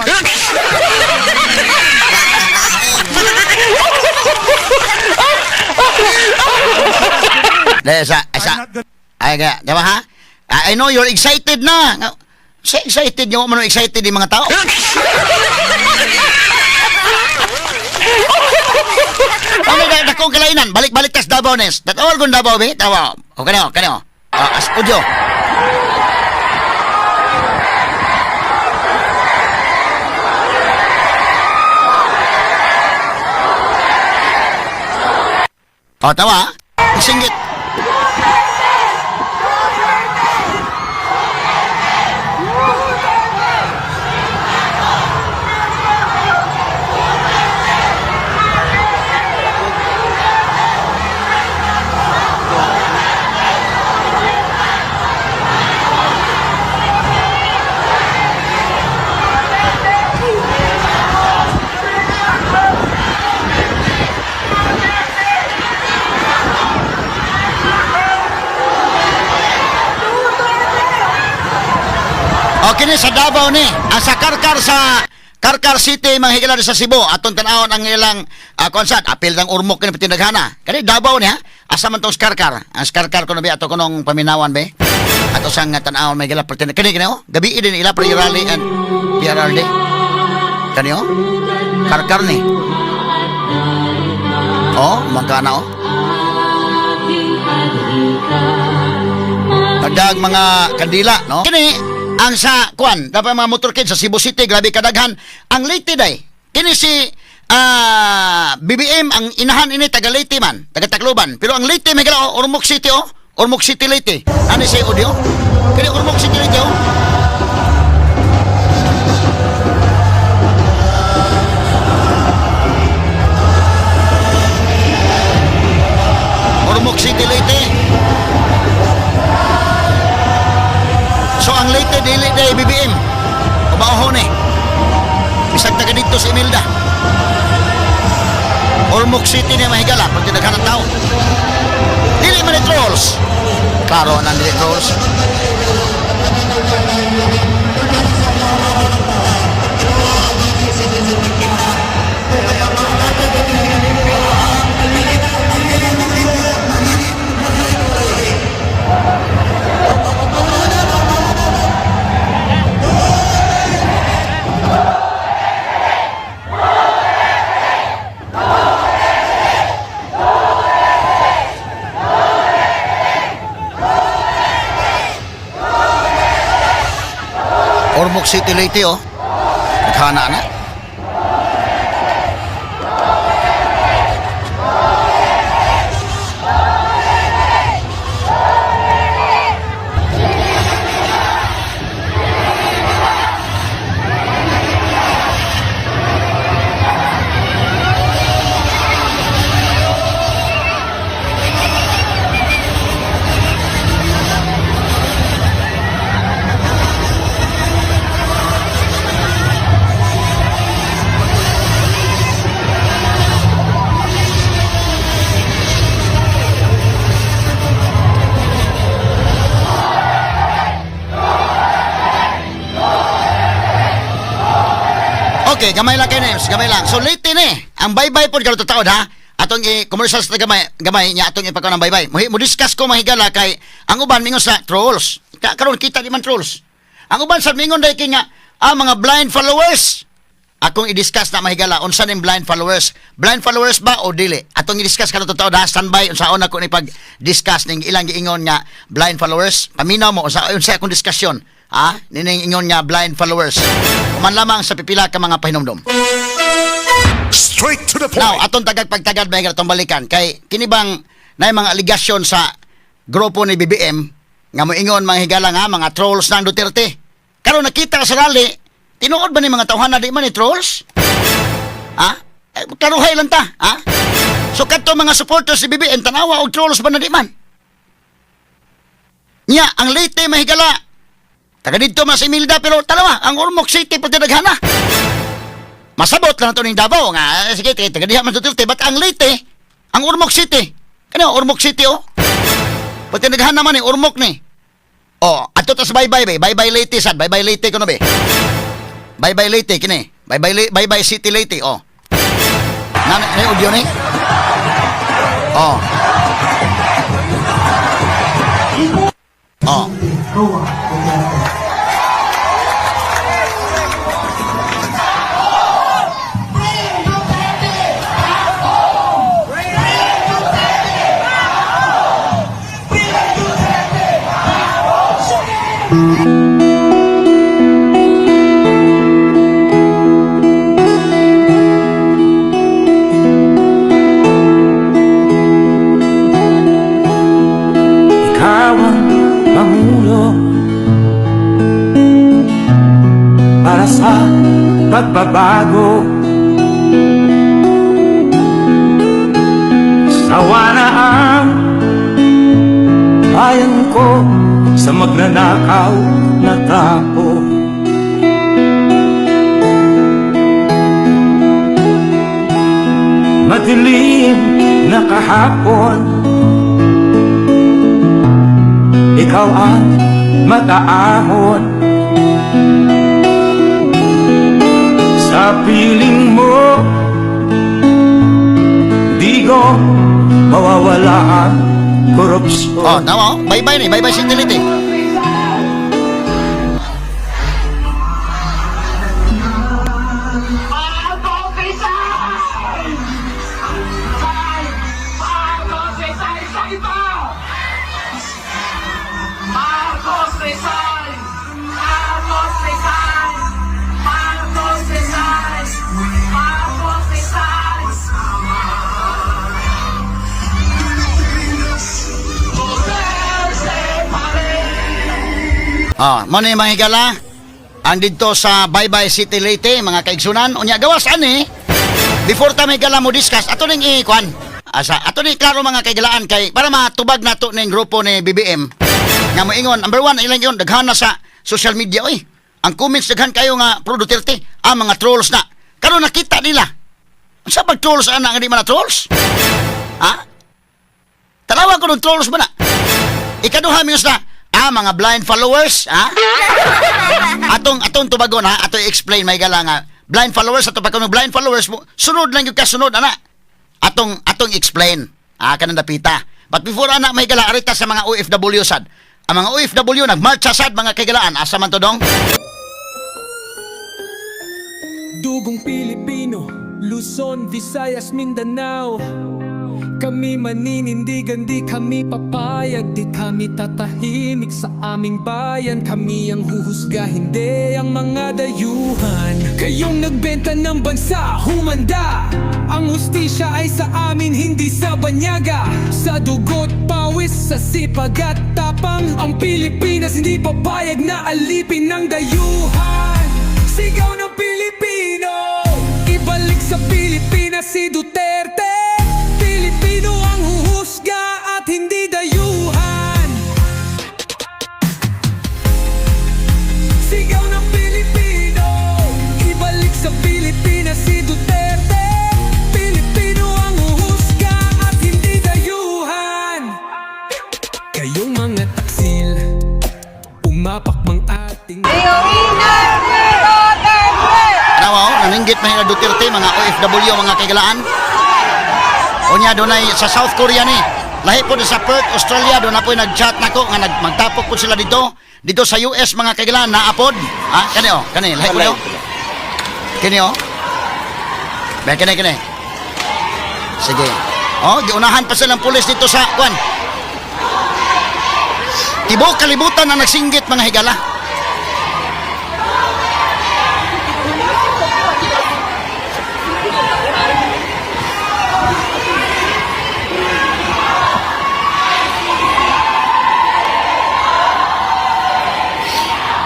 Dahil sa, I'm sa, not gonna ay, kaya, di ba ha? I know you're excited na. Sa excited, yung man excited yung mga tao. Ano na dakong kalainan? Balik-balik tas Davao nes. Tatawal kong Davao be. Tawa. O kani o, kani o. Ah, as audio. O tawa. Singgit. Okay ni sa Davao ni. Ang sa Karkar sa Karkar City mga higala sa Cebu atong tan-awon ang ilang konsat apil ng Ormoc kini pitinaghana. Kani Davao ni ha. Asa man tong Karkar? Ang Karkar kuno bi ato kunong paminawan be. Ato sang tan-awon may higala pertin kani kani oh. Gabi din ila pre rally and PRRD. Kani oh. Karkar ni. Oh, magkana oh. Pagdag mga kandila, no? Kini, ang sa, kuan, dapat mga motorcade sa Cebu City, grabe kadaghan. Ang Leyte day, kini si BBM, ang inahan ini, taga Leyte man, taga Tacloban. Pero ang Leyte, may gala, oh, Ormoc City, oh. Ormoc City, Leyte. Ano siya audio? Kini Ormoc City, Leyte, oh. Ormoc City, Leyte. So ang Leyte dili day BBM. Ubaohon eh. Bisag taga dito sa Imelda. Ormoc City ni mahigala pag tinaghan ng tao. Dili man ni trolls. Klaro nang dili trolls. Ormoc City, Leyte, oh. Naghana na. Okay, gamay lang kay names, gamay lang. So late ni. Ang baybay pod karon taod ha. Atong i-commercial sa gamay, gamay niya atong ipakaon ang baybay. Mo discuss ko mahigala kay ang uban mingon sa trolls. Karon kita di man trolls. Ang uban sa mingon dai kay nga mga blind followers. Akong i-discuss na mahigala unsa ning blind followers. Blind followers ba o dili? Atong i-discuss karon totoo ha, standby unsaon ako ni pag-discuss ning ilang giingon nga blind followers. Paminaw mo unsa unsa akong diskusyon. Ha? Nining ingon nga blind followers. Human lamang sa pipila ka mga pahinumdom. Straight to the point. Now, atong tagag pagtagad ba atong balikan kay kini bang nay mga aligasyon sa grupo ni BBM nga moingon mga higala nga mga trolls ng Duterte. Karon nakita sa rally, tinuod ba ni mga tawhana di man ni trolls? Ha? Eh, karuhay lang ta, ha? So kadto mga supporters ni BBM tanawa og trolls ba na di man? Nya, ang Leyte mahigala. Taga didto man sa Imelda pero tanawa ang Ormoc City pati daghana. Masabot lang nato ning Davao nga sige taga diha man Duterte but ang Leyte, ang Ormoc City. Kani Ormoc City oh. Pati daghana man ni Ormoc ni. Oh, adto ta sa baybay bay, baybay Leyte sad, baybay Leyte kuno be. Baybay Leyte kini. Baybay baybay City Leyte oh. Na na audio ni. Oh. Oh. Ikaw ang Pangulo para sa pagbabago. Sawa na ang bayan ko sa magnanakaw na tao. Madilim na kahapon, ikaw ang mag-aahon. Sa piling mo, di ko mawawala ang korupsyon. Oh, tama oh. Baybay ni, baybay City Leyte. Marcos resign! Marcos resign! Marcos resign! Marcos resign! Duterte pa rin! Ah, mo ni mga higala ang didto sa Baybay City Leyte mga kaigsunan unya gawas ani before ta may gala mo discuss ato ning i-kuan asa ato ni klaro mga kaigalaan kay para matubag nato ning grupo ni BBM nga moingon number one ilang yun daghan na sa social media oy ang comments daghan kayo nga pro Duterte ang mga trolls na karon nakita nila unsa pag trolls ana nga di man na trolls ha tanawa ko ng trolls ba na ikaduha minus na mga blind followers ha atong atong tubagon ha ato i-explain may gala nga blind followers ato pa blind followers mo sunod lang yung kasunod ana atong atong explain kanang dapita but before ana may gala arita sa mga OFW sad ang mga OFW nagmarcha sad mga kaigalaan asa man to dong. Dugong Pilipino, Luzon, Visayas, Mindanao. Kami maninindigan, di kami papayag. Di kami tatahimik sa aming bayan. Kami ang huhusga, hindi ang mga dayuhan. Kayong nagbenta ng bansa, humanda. Ang hustisya ay sa amin, hindi sa banyaga. Sa dugo't pawis, sa sipag at tapang, ang Pilipinas hindi papayag na alipin ng dayuhan. Sigaw ng Pilipino, ibalik sa Pilipinas si Duterte. Pilipino ang huhusga at hindi dayuhan. Sigaw ng Pilipino, ibalik sa Pilipinas si Duterte. Pilipino ang huhusga at hindi dayuhan. Kayong mga taksil, umapak mang ating Ano, naninggit man na Duterte, mga OFW, mga kaigalaan. Unya, dunay sa South Korea ni. Lahi po sa Perth, Australia, doon na po nag-chat nako nga magtapok po sila dito. Dito sa US, mga kaigalaan, naapod. Ah, kani oh, kani, lahi po niyo. Kini oh. Ba kini kini. Sige. Oh, giunahan pa silang pulis dito sa kwan. Tibok kalibutan na nagsinggit, mga higala.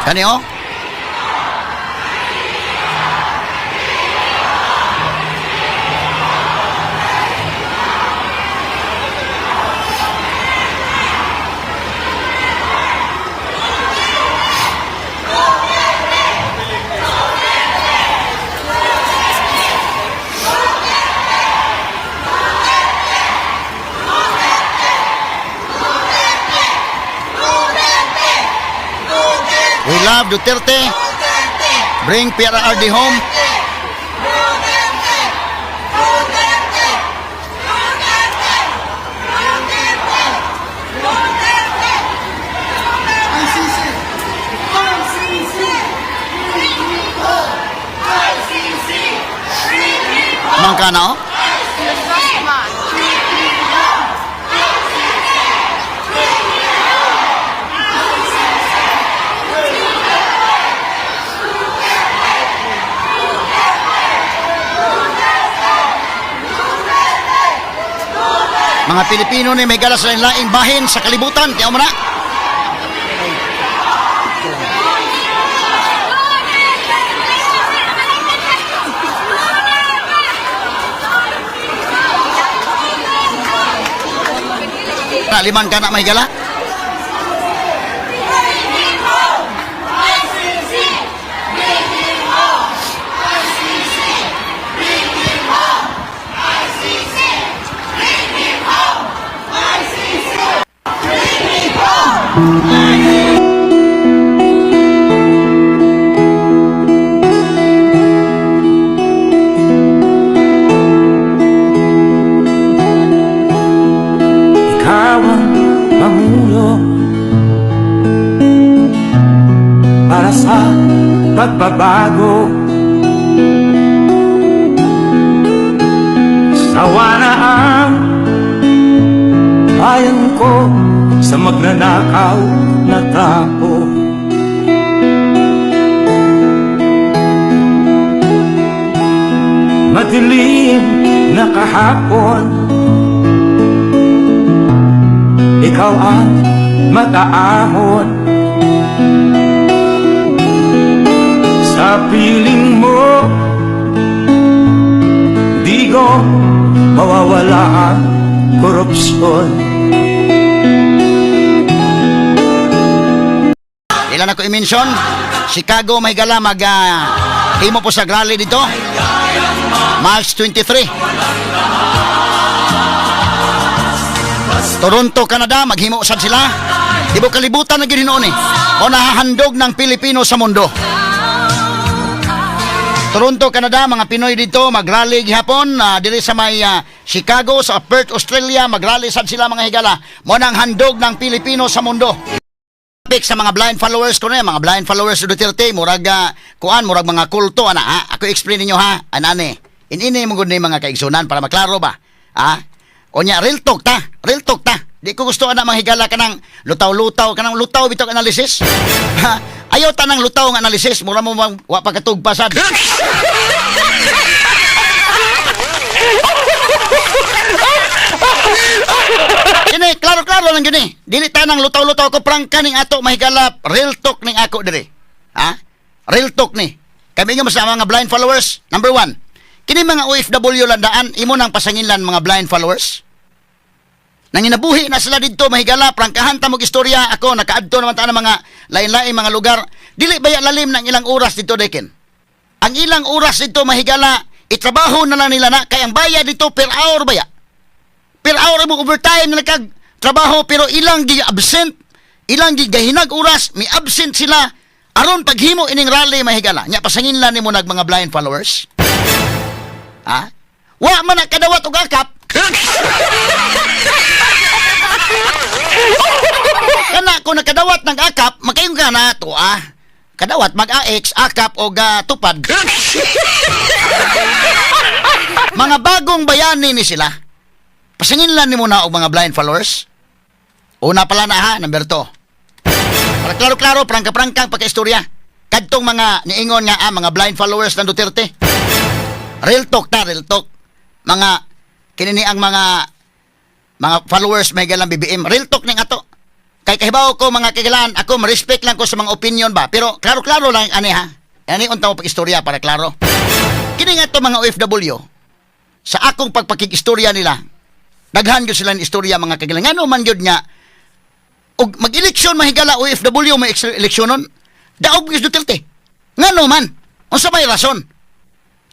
Kani oh. We love Duterte. Bring PRRD home. ICC! ICC! ICC! Mangka na oh. Mga Pilipino ni may galas sa laing bahin sa kalibutan. Tiyaw mo na. Na, liman ka na may gala. ICC! ICC! ICC! ICC! Ikaw ang Pangulo para sa pagbabago. Sawa na ang bayan ko sa magnanakaw na tao. Madilim na kahapon, ikaw ang mataahon. Sa piling mo, di ko mawawala ang korupsyon. Ilan ako i-mention? Chicago may gala mag himo po sa rally dito. March 23. Toronto, Canada, maghimo sad sila. Tibuok kalibutan na gyud hinuon eh. O nahahandog ng Pilipino sa mundo. Toronto, Canada, mga Pinoy dito, magrally gihapon diri sa may Chicago, sa Perth, Australia, magrally sad sila, mga higala. Mo nang handog ng Pilipino sa mundo. Topic sa mga blind followers ko na, mga blind followers ni Duterte, murag kuan, murag mga kulto ana ha. Ako explain ninyo ha, anane. Inini mo gud ni, mga kaigsunan, para maklaro ba? Ha? O nya, real talk ta, real talk ta. Di ko gusto ana, mga higala, kanang lutaw-lutaw, kanang lutaw bitog analysis. Ha? Ayaw ta ng lutaw nga analysis, mura mo bang wa pa katugpasad. Kini, klaro-klaro lang gini. Dili ta nang lutaw-lutaw ko prangka ning ato, mahigala, real talk ning ako diri. Ha? Real talk ni. Kami nga mas mga blind followers. Number one, kini mga OFW landaan, imo nang pasanginlan mga blind followers. Nanginabuhi na sila didto, mahigala, prangkahan ta mo istorya. Ako nakaadto naman ta ng mga lain-lain mga lugar. Dili baya lalim ng ilang oras dito, Dekin. Ang ilang oras dito, mahigala, itrabaho na lang nila na kay ang bayad dito per hour baya. Per hour mo overtime na kag trabaho, pero ilang gi absent, ilang gi gahinag oras, mi absent sila aron paghimo ining rally, mahigala. Nya pasangin lang nimo nag mga blind followers. Ha? Wa man na kadawat og akap. Kana kung nakadawat ng akap, makayon ka na to ah. Kadawat mag-AX, akap o ga tupad. Mga bagong bayani ni sila. Pasangin lang nimo na og mga blind followers. Una pala na ha, number 2. Para klaro-klaro, prangka-prangkang pagka-istorya. Kadtong mga niingon nga mga blind followers ng Duterte. Real talk ta, real talk. Mga kinini ang mga followers may galang BBM. Real talk ning ato. Kay kahibaw ko, mga kagilan, ako respect lang ko sa mga opinion ba. Pero klaro-klaro lang ani ha. Ani unta mo pag-istorya para klaro. Kini nga to mga OFW, sa akong pagpakig-istorya nila, daghan gyud sila ng istorya, mga kagilan. Ngano man gyud nga og mag-eleksyon, mahigala, OFW may eleksyonon, daog gyud Duterte. Ngano man? Unsa may rason?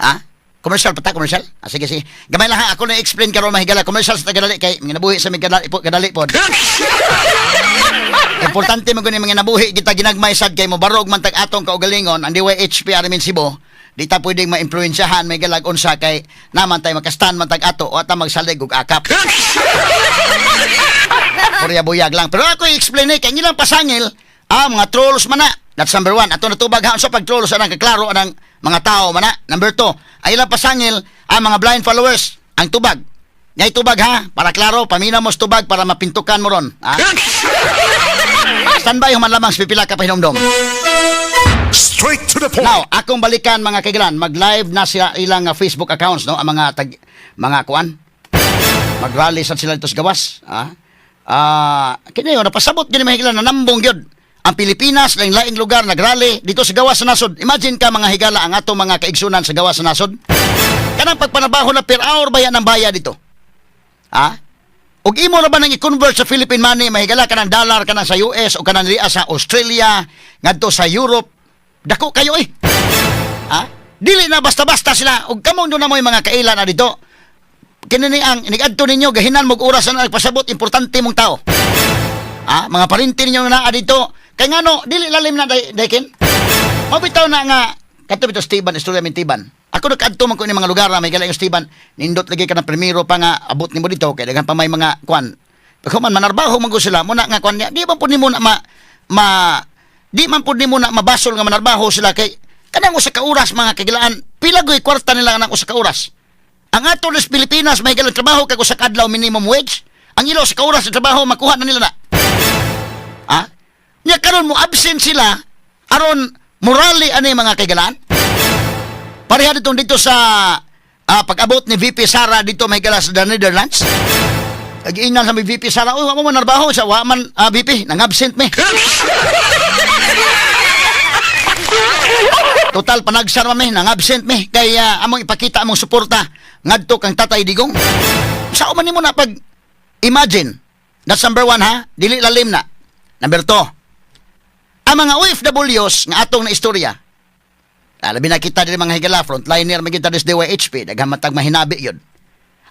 Ha? Commercial pa ta, commercial? Ah, sige, sige. Gamay lang ha, ako na explain karon, mahigala. Commercial sa tagadali kay mga nabuhi sa mga kadali po, kadali pod. Importante mo gani mga nabuhi kita ginagmay sad kay mo barog man tag atong kaugalingon ang DYHP Aramin Cebu. Di ta pwedeng maimpluwensyahan may galag unsa kay naman tay makastan man tag ato o ata magsalig og akap. Purya buyag lang. Pero ako i-explain eh, kay ilang pasangil, mga trolls man na. That's number one. Ato natubag ha, sa pag-trolls anang kaklaro anang mga tao man na. Number two, ay ilang pasangil, mga blind followers, ang tubag. Ngay tubag ha, para klaro, pamina mo sa tubag para mapintukan mo ron. Ha? Standby human lamang sa pipila ka pahinumdom. Straight to the point. Now, akong balikan, mga kaigilan, mag-live na sila ilang Facebook accounts, no? Ang mga tag mga kuan. Mag-rally sad sila dito sa gawas, ha? Kini yun, napasabot gini, mga higala, na nambong gyud. Ang Pilipinas, laing-laing lugar nagrally dito sa gawas sa nasod. Imagine ka, mga higala, ang atong mga kaigsunan sa gawas sa nasod. Kanang pagpanabaho na per hour baya ng bayad dito. Ha? Ug imo ra ba nang i-convert sa Philippine money, mahigala, kanang dollar kanang sa US o kanang diha sa Australia ngadto sa Europe, dako kayo eh. Ha? Dili na basta-basta sila ug kamo na mo'y mga kaila na dito. Kini ni ang inigadto ninyo gahinan mo og oras na nagpasabot importante mong tao. Ha? Mga parinti ninyo nga naa dito. Kay ngano dili lalim na daykin? Mabitaw na nga kadto bitaw Steban, istorya min Tiban. Ako nakaadto man ko ni mga lugar na may galing yung Steban. Nindot lagi ka ng primero pa nga abot nimo dito kay daghan pa may mga kwan. Paghuman manarbaho man ko sila muna nga kwan niya. Di man pud nimo na ma, di man pud nimo na mabasol nga manarbaho sila kay kanang usa ka oras, mga kagilaan, pila goy kwarta nila kanang usa ka oras. Ang ato sa Pilipinas may galang trabaho kag usa ka adlaw, minimum wage. Ang ilo sa ka oras sa trabaho makuha na nila na. Ha? Nya karon mo absent sila aron morally ani, mga kaigalaan. Pareha ditong dito sa pag-abot ni VP Sara dito may gala sa the Netherlands. Nag-iingnan sa may VP Sara, "Uy, wa mo man narbaho sa wa man VP, nang-absent me. Total panagsar man me, nang-absent me kay among ipakita among suporta ngadto kang Tatay Digong." Sa man nimo na pag imagine. That's number one ha, dili lalim na. Number two, ang mga OFWs nga atong na istorya, labi na kita diri, mga higala, frontliner man kita des DYHP, daghan man tag mahinabi yun.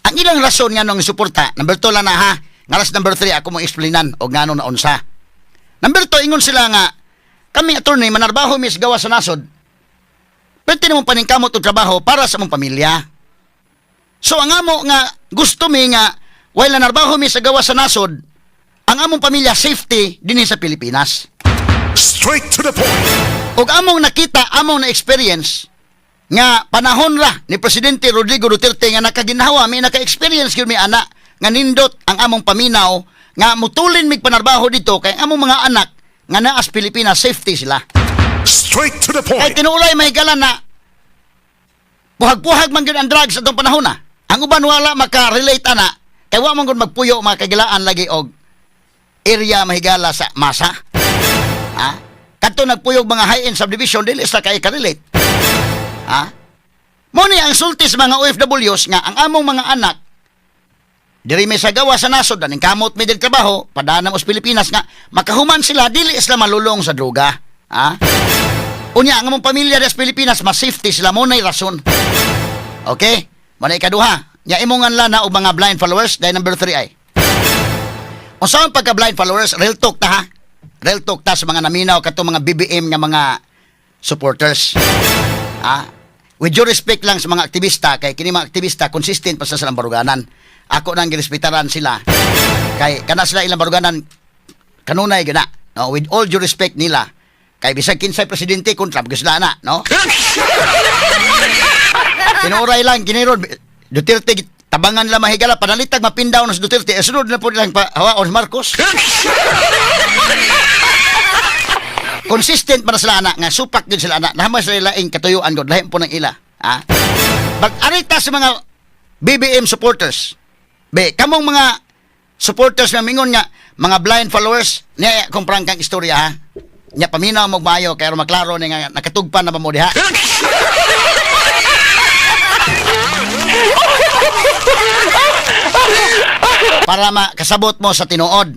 Ang ilang rason nga nung suporta, number 2 lang na ha, ngalas number 3 ako mo explainan og ngano na unsa. Number 2, ingon sila nga, "Kami, attorney, manarbaho mis gawa sa nasod. Pwede nimo paningkamot og trabaho para sa among pamilya. So ang amo nga gusto mi nga while nanarbaho mi sa gawa sa nasod, ang among pamilya safety dinhi sa Pilipinas." Straight to the point. Ug among nakita, among na experience nga panahon ra ni Presidente Rodrigo Duterte nga nakaginhawa mi, naka-experience gyud mi ana. nga nindot ang among paminaw nga mutulin mig panarbaho dito kay ang among mga anak nga naas Pilipinas, safety sila. Straight to the Kay point. tinuulay mahigala na puhag-puhag man gyud ang drugs atong panahon na. Ang uban wala maka-relate ana kay wa man gud magpuyo mga kagilaan lagi og area mahigala sa masa. Ha? Kadto nagpuyog mga high-end subdivision, dili sa kay ka-relate. Ha? Mo ni ang sulti sa mga OFWs nga ang among mga anak diri may sa gawa sa nasod, aning kamot mi diri trabaho, padana mo sa Pilipinas nga makahuman sila, dili sila malulong sa droga. Ha? Unya ang among pamilya diri sa Pilipinas mas safety sila, mo nay rason. Okay? Mo na ikaduha. Nya imong nganlan na og mga blind followers, dahil number 3 ay. Unsa ang pagka blind followers? Real talk ta ha. Real talk ta sa mga naminaw kato mga BBM nga mga supporters. Ah, with due respect lang sa mga aktivista, kay kini mga aktivista consistent pa sa silang baruganan. Ako nang girespetaran sila. Kay kana sila ilang baruganan kanunay gana. No, with all due respect nila. Kay bisag kinsay presidente, kontra gyud sila na, no? Tinuray lang kini ron Duterte, tabangan lang mahigala, panalitag mapindaw na si Duterte, eh, sunod na po nilang pa hawaon si Marcos. Consistent man na sila ana nga supak gyud sila ana. Nahamay sila laing katuyuan gud, lahi po ng ila. Ha? Pag arita sa mga BBM supporters, be, kamong mga supporters nga mingon nga mga blind followers, niya kung prangkang istorya ha. Nya paminaw mo maayo kay aron maklaro ni nga nakatugpan na ba mo diha. Para makasabot mo sa tinuod.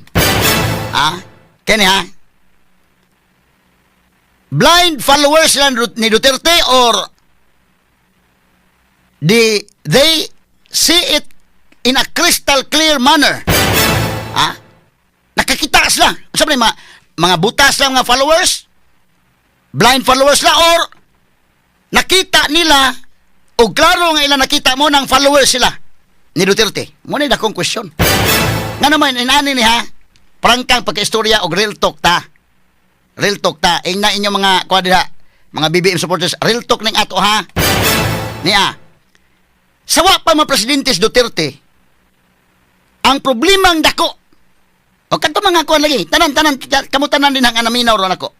Ha? Kini ha? Blind followers sila ni Duterte or they see it in a crystal clear manner? Ha? Nakakita sila. Sabi mga butas lang mga followers? Blind followers la or nakita nila o klaro nga ilang nakita mo ng followers sila ni Duterte? Mo na akong question. Nga naman, inani ni ha, prangkang pagkaistorya og real talk ta. Real talk ta. Ingna inyong mga kuha diha, mga BBM supporters, real talk ning ato ha. Niya. Sawa pa mga presidente si Duterte, ang problemang dako, o kadto mga kuan lagi, tanan tanan kamo tanan din ang naminaw ron ako.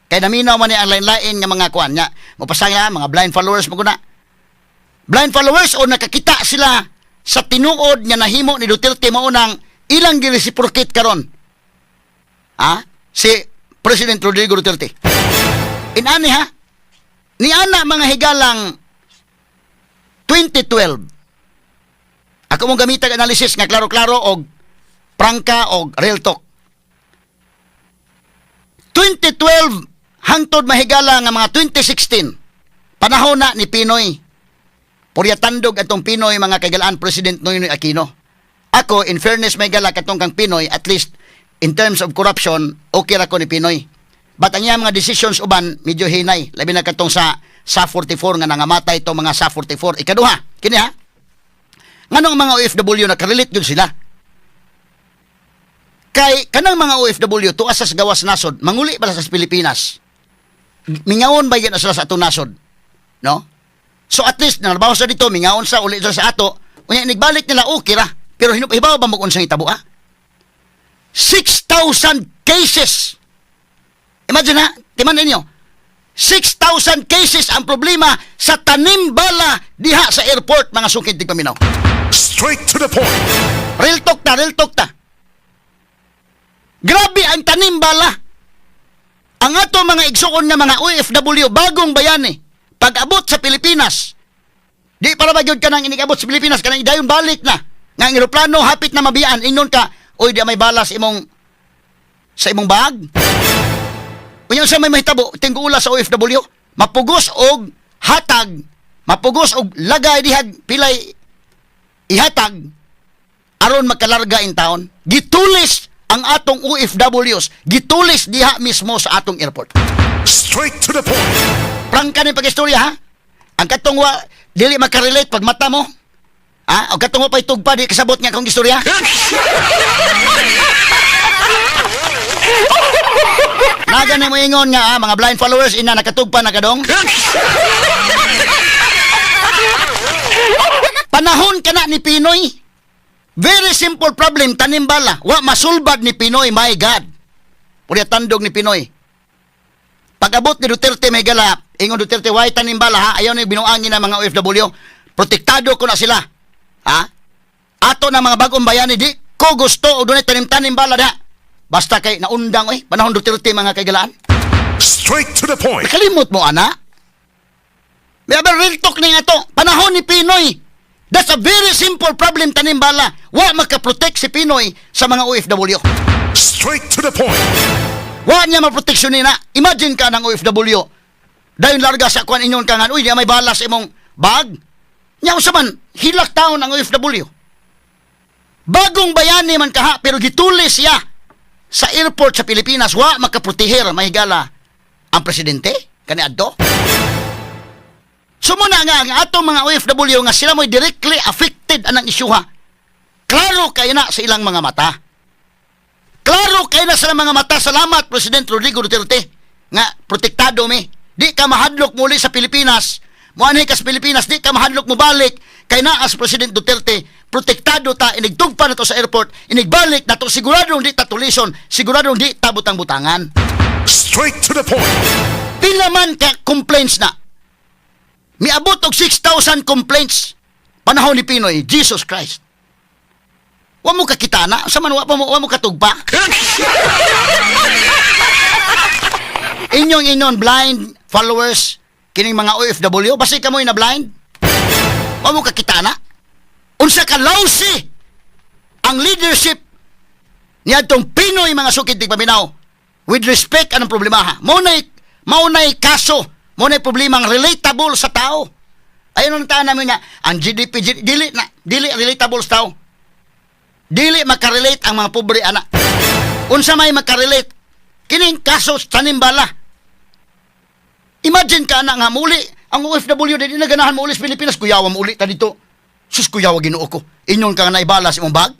Kay naminaw man ni ang lain-lain nga mga kuan nya. Mopasang na mga blind followers mo guna. Blind followers o nakakita sila sa tinuod nga nahimo ni Duterte, mao nang ilang gi-reciprocate karon. Ah, si President Rodrigo Duterte. Inani ha. Niana mga higalang 2012. Ako mong gamitag analysis nga klaro-klaro og prangka og real talk. 2012 hangtod mahigala nga mga 2016, panahon na ni PNoy. Purya tandog atong PNoy, mga kagalaan, President Noynoy Aquino. Ako, in fairness mahigala katong kang PNoy, at least in terms of corruption, okay ra ko ni PNoy. But ang iyang mga decisions uban medyo hinay, labi na katong sa 44 nga nangamatay itong mga sa 44. Ikaduha, kini ha. Nganong mga OFW nakarelate gyud sila? Kay kanang mga OFW tuas sa gawas nasod, manguli ba sa Pilipinas? Mingaon ba yan sila sa atong nasod? No? So at least narbaho sa dito, mingaon sa uli sa ato. Unya inigbalik nila, okay ra. Pero hibaw ba mo kung unsang hitabo ah? 6,000 cases. Imagine ha, timan ninyo. 6,000 cases ang problema sa tanimbala diha sa airport, mga sukid tigpaminaw. Straight to the point. Real talk ta, real talk ta. Grabe ang tanimbala. Ang ato mga igsuon nga mga OFW, bagong bayani, pag abot sa Pilipinas, di para ba gyud ka nang inigabot sa Pilipinas, kanang idayon balik na. Nga ang eroplano hapit na mabiyaan, ingnon ka, "Oy, di may balas imong sa imong bag." Unya sa may mahitabo, tingguula sa OFW, mapugos og hatag, mapugos og lagay dihag pilay ihatag aron makalarga in town. Gitulis ang atong OFWs, gitulis diha mismo sa atong airport. Straight to the point. Prangka ni pag-istorya ha. Ang katong wa dili makarelate, pag mata mo. Ha? Ang katong wa pa'y tugpa, di kasabot nga akong istorya. Naga na mo ingon nga ah, mga blind followers ina nakatugpa na kadong. Panahon kana ni PNoy. Very simple problem, tanim bala. Wa masulbad ni PNoy, my God. Purya tandog ni PNoy. Pag-abot ni Duterte, may gala, ingon Duterte, "Why tanim bala ha? Ayaw na binuangin ng mga OFW. Protektado ko na sila. Ha? Ato na mga bagong bayani, di ko gusto og dunay tanim-tanim bala da." Basta kay naundang oy, panahon Duterte, mga kaigalaan. Straight to the point. Nakalimot mo ana? May aber real talk ni nga to. Panahon ni PNoy. That's a very simple problem, tanim bala. Wa makaprotect si PNoy sa mga OFW. Straight to the point. Wa niya maproteksyon na. Imagine ka ng OFW. Dayon larga sa kuan, ingon ka nga, "Uy, di may bala sa imong bag." Nya usa man, hilak taon ang OFW. Bagong bayani man kaha, pero gitulis siya sa airport sa Pilipinas, wa makaproteher, mahigala, ang presidente kani adto. So muna nga ang atong mga OFW nga sila mo'y directly affected anang isyuha. Klaro kayo na sa ilang mga mata. Klaro kayo na sa ilang mga mata. Salamat, President Rodrigo Duterte, nga protektado mi. Di ka mahadlok muli sa Pilipinas. Muanhi ka sa Pilipinas, di ka mahadlok mo balik. Kay naa sa President Duterte, protektado ta, inigtugpa na to sa airport, inigbalik na to, siguradong di ta tulison, siguradong di ta butang-butangan. Straight to the point. Pila man ka complaints na? Miabot og 6,000 complaints panahon ni PNoy, Jesus Christ. Wa mo kakita na, sa man wa pa mo, wa mo katugpa. Inyong inon blind followers kining mga OFW, basi kamoy na blind. Wa mo kakita na. Unsa ka lousy ang leadership niadtong PNoy, mga sukid tigpaminaw. With respect, anong problema ha? Maunay kaso, maunay problema ang relatable sa tao. Ayun ang taan namin nga, ang GDP, dili na, dili relatable sa tao. Dili makarelate ang mga pobre ana. Unsa may makarelate? Kining kaso sa tanimbala. Imagine ka na nga muli ang OFW, di na ganahan mo uli sa Pilipinas, "Kuyawa, mo uli ta dito. Sus, kuyawa, Ginoo ko." Ingon ka nga naibala sa imong bag.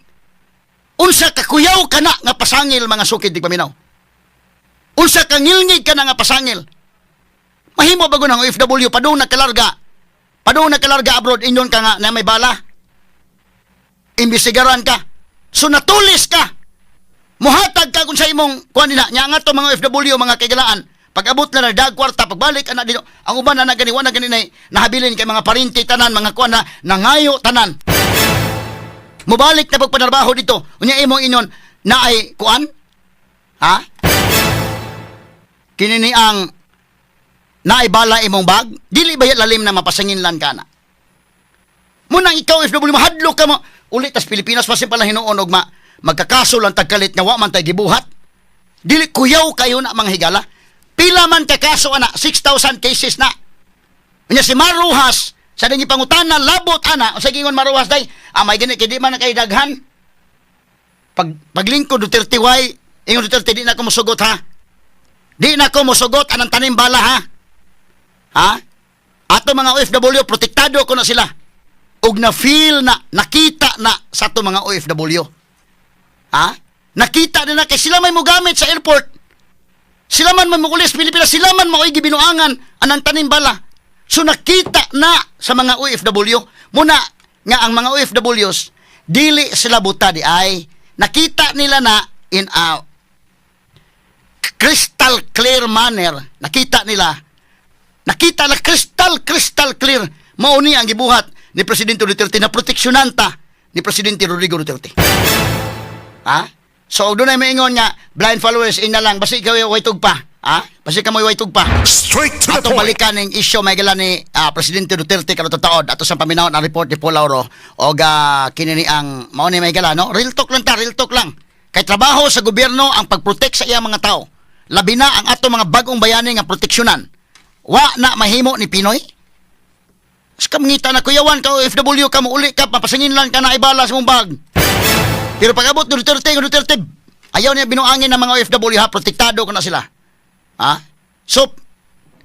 Unsa ka kuyaw ka na nga pasangil, mga sukid tigpaminaw. Unsa ka ngilngig ka na nga pasangil. Mahimo ba ng OFW padung nakalarga? Padung nakalarga abroad, ingon ka nga na may bala. Imbestigaran ka. So natulis ka. Muhatag ka kung sa imong kuan nila. Nya nga to mga OFW, mga kaigalaan. Pag abot na na dag kwarta, pagbalik ana dito, ang uban na gani, wala gani na nahabilin kay mga parinti tanan, mga kuan na nangayo tanan. Mubalik na pagpanarbaho dito. Unya imong ingon na ay kuan? Ha? Kini ni ang naibala imong bag? Dili ba lalim na mapasangin lan ka na? Munang ikaw OFW, mahadlok ka mo. Ulit tas Pilipinas pasin pala hinuon og ma magkakaso lang tagkalit nga wa man tay gibuhat. Dili kuyaw kayo na, mga higala. Pila man ka kaso ana, 6,000 cases na. Unya si Mar Roxas sa dinhi pangutana labot ana, unsay giingon Mar Roxas day? "Ah, may gani kay di man na kay daghan." Pag paglingkod Duterte, why ingon Duterte, "Di na ko mosugot ha. Di na ko mosugot anang tanim bala ha. Ha? Ato mga OFW, protektado ko na sila." Og na feel na, nakita na sa ato mga OFW. Ha? Nakita na na kay sila may mogamit sa airport. Sila man may mukulis Pilipinas, sila man mao'y gibinuangan anang tanim bala. So nakita na sa mga OFW, muna nga ang mga OFWs dili sila buta di ay nakita nila na in a crystal clear manner, nakita nila, nakita na crystal crystal clear mao ni ang gibuhat ni Presidente Duterte na proteksyonan ta ni Presidente Rodrigo Duterte. Ha? So, og dunay maingon nga blind followers, ina lang, basi ikaw way tugpa. Ha? Basi ka mo way tugpa. Straight to the Atong point. balikan ning isyu may gala ni Presidente Duterte karon taod ato sa paminawon ang report ni Paul Lauro og kini ni ang mao ni may gala, no? Real talk lang ta, real talk lang, kay trabaho sa gobyerno ang pagprotect sa iyang mga tao, labi na ang ato mga bagong bayani nga proteksyonan. Wa na mahimo ni PNoy. Ska mangita na kuyawan ka OFW ka, mo uli ka, mapasangin lang ka na ibala sa mong bag. Pero pag abot ni Duterte, ng Duterte, ayaw niya binuangin ng mga OFW ha, protektado ko na sila. Ha? So,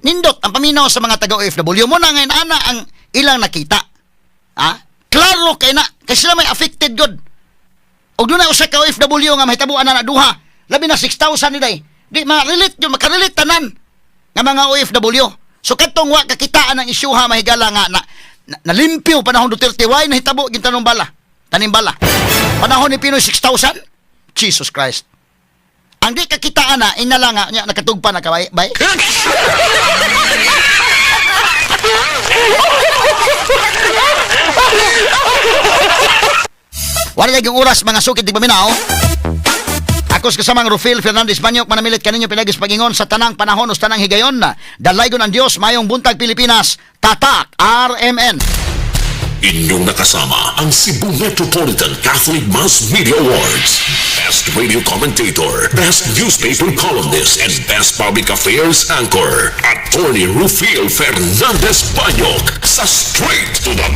nindot ang paminaw sa mga taga OFW mo na ngayon ana ang ilang nakita. Ha? Klaro kay na kay sila may affected god. Og doon na usa ka OFW nga mahitabuan na na duha. Labi na 6,000 ni day. Di ma-relate yun, makarelate tanan nga mga OFW. So katong wa kakitaan ang isyuha, mahigala, nga na, na nalimpyo panahon Duterte, way nahitabo gintanong bala. Tanimbala. Panahon ni PNoy, 6,000? Jesus Christ. Ang di kakitaan na, inala nga, nya, nakatugpa na ka, bay? Bay? Wala na yung oras, mga sukit di paminaw. Ako sa kasamang Rufil Fernandez Banyok, manamilit kaninyo pinagis pagingon sa tanang panahon o sa tanang higayon. Dalaygon ang Diyos, mayong buntag, Pilipinas, Tatak RMN. Inyong nakasama ang Cebu Metropolitan Catholic Mass Media Awards. Best Radio Commentator, Best Newspaper Columnist, and Best Public Affairs Anchor, Attorney Rufil Fernandez Banyok sa Straight to the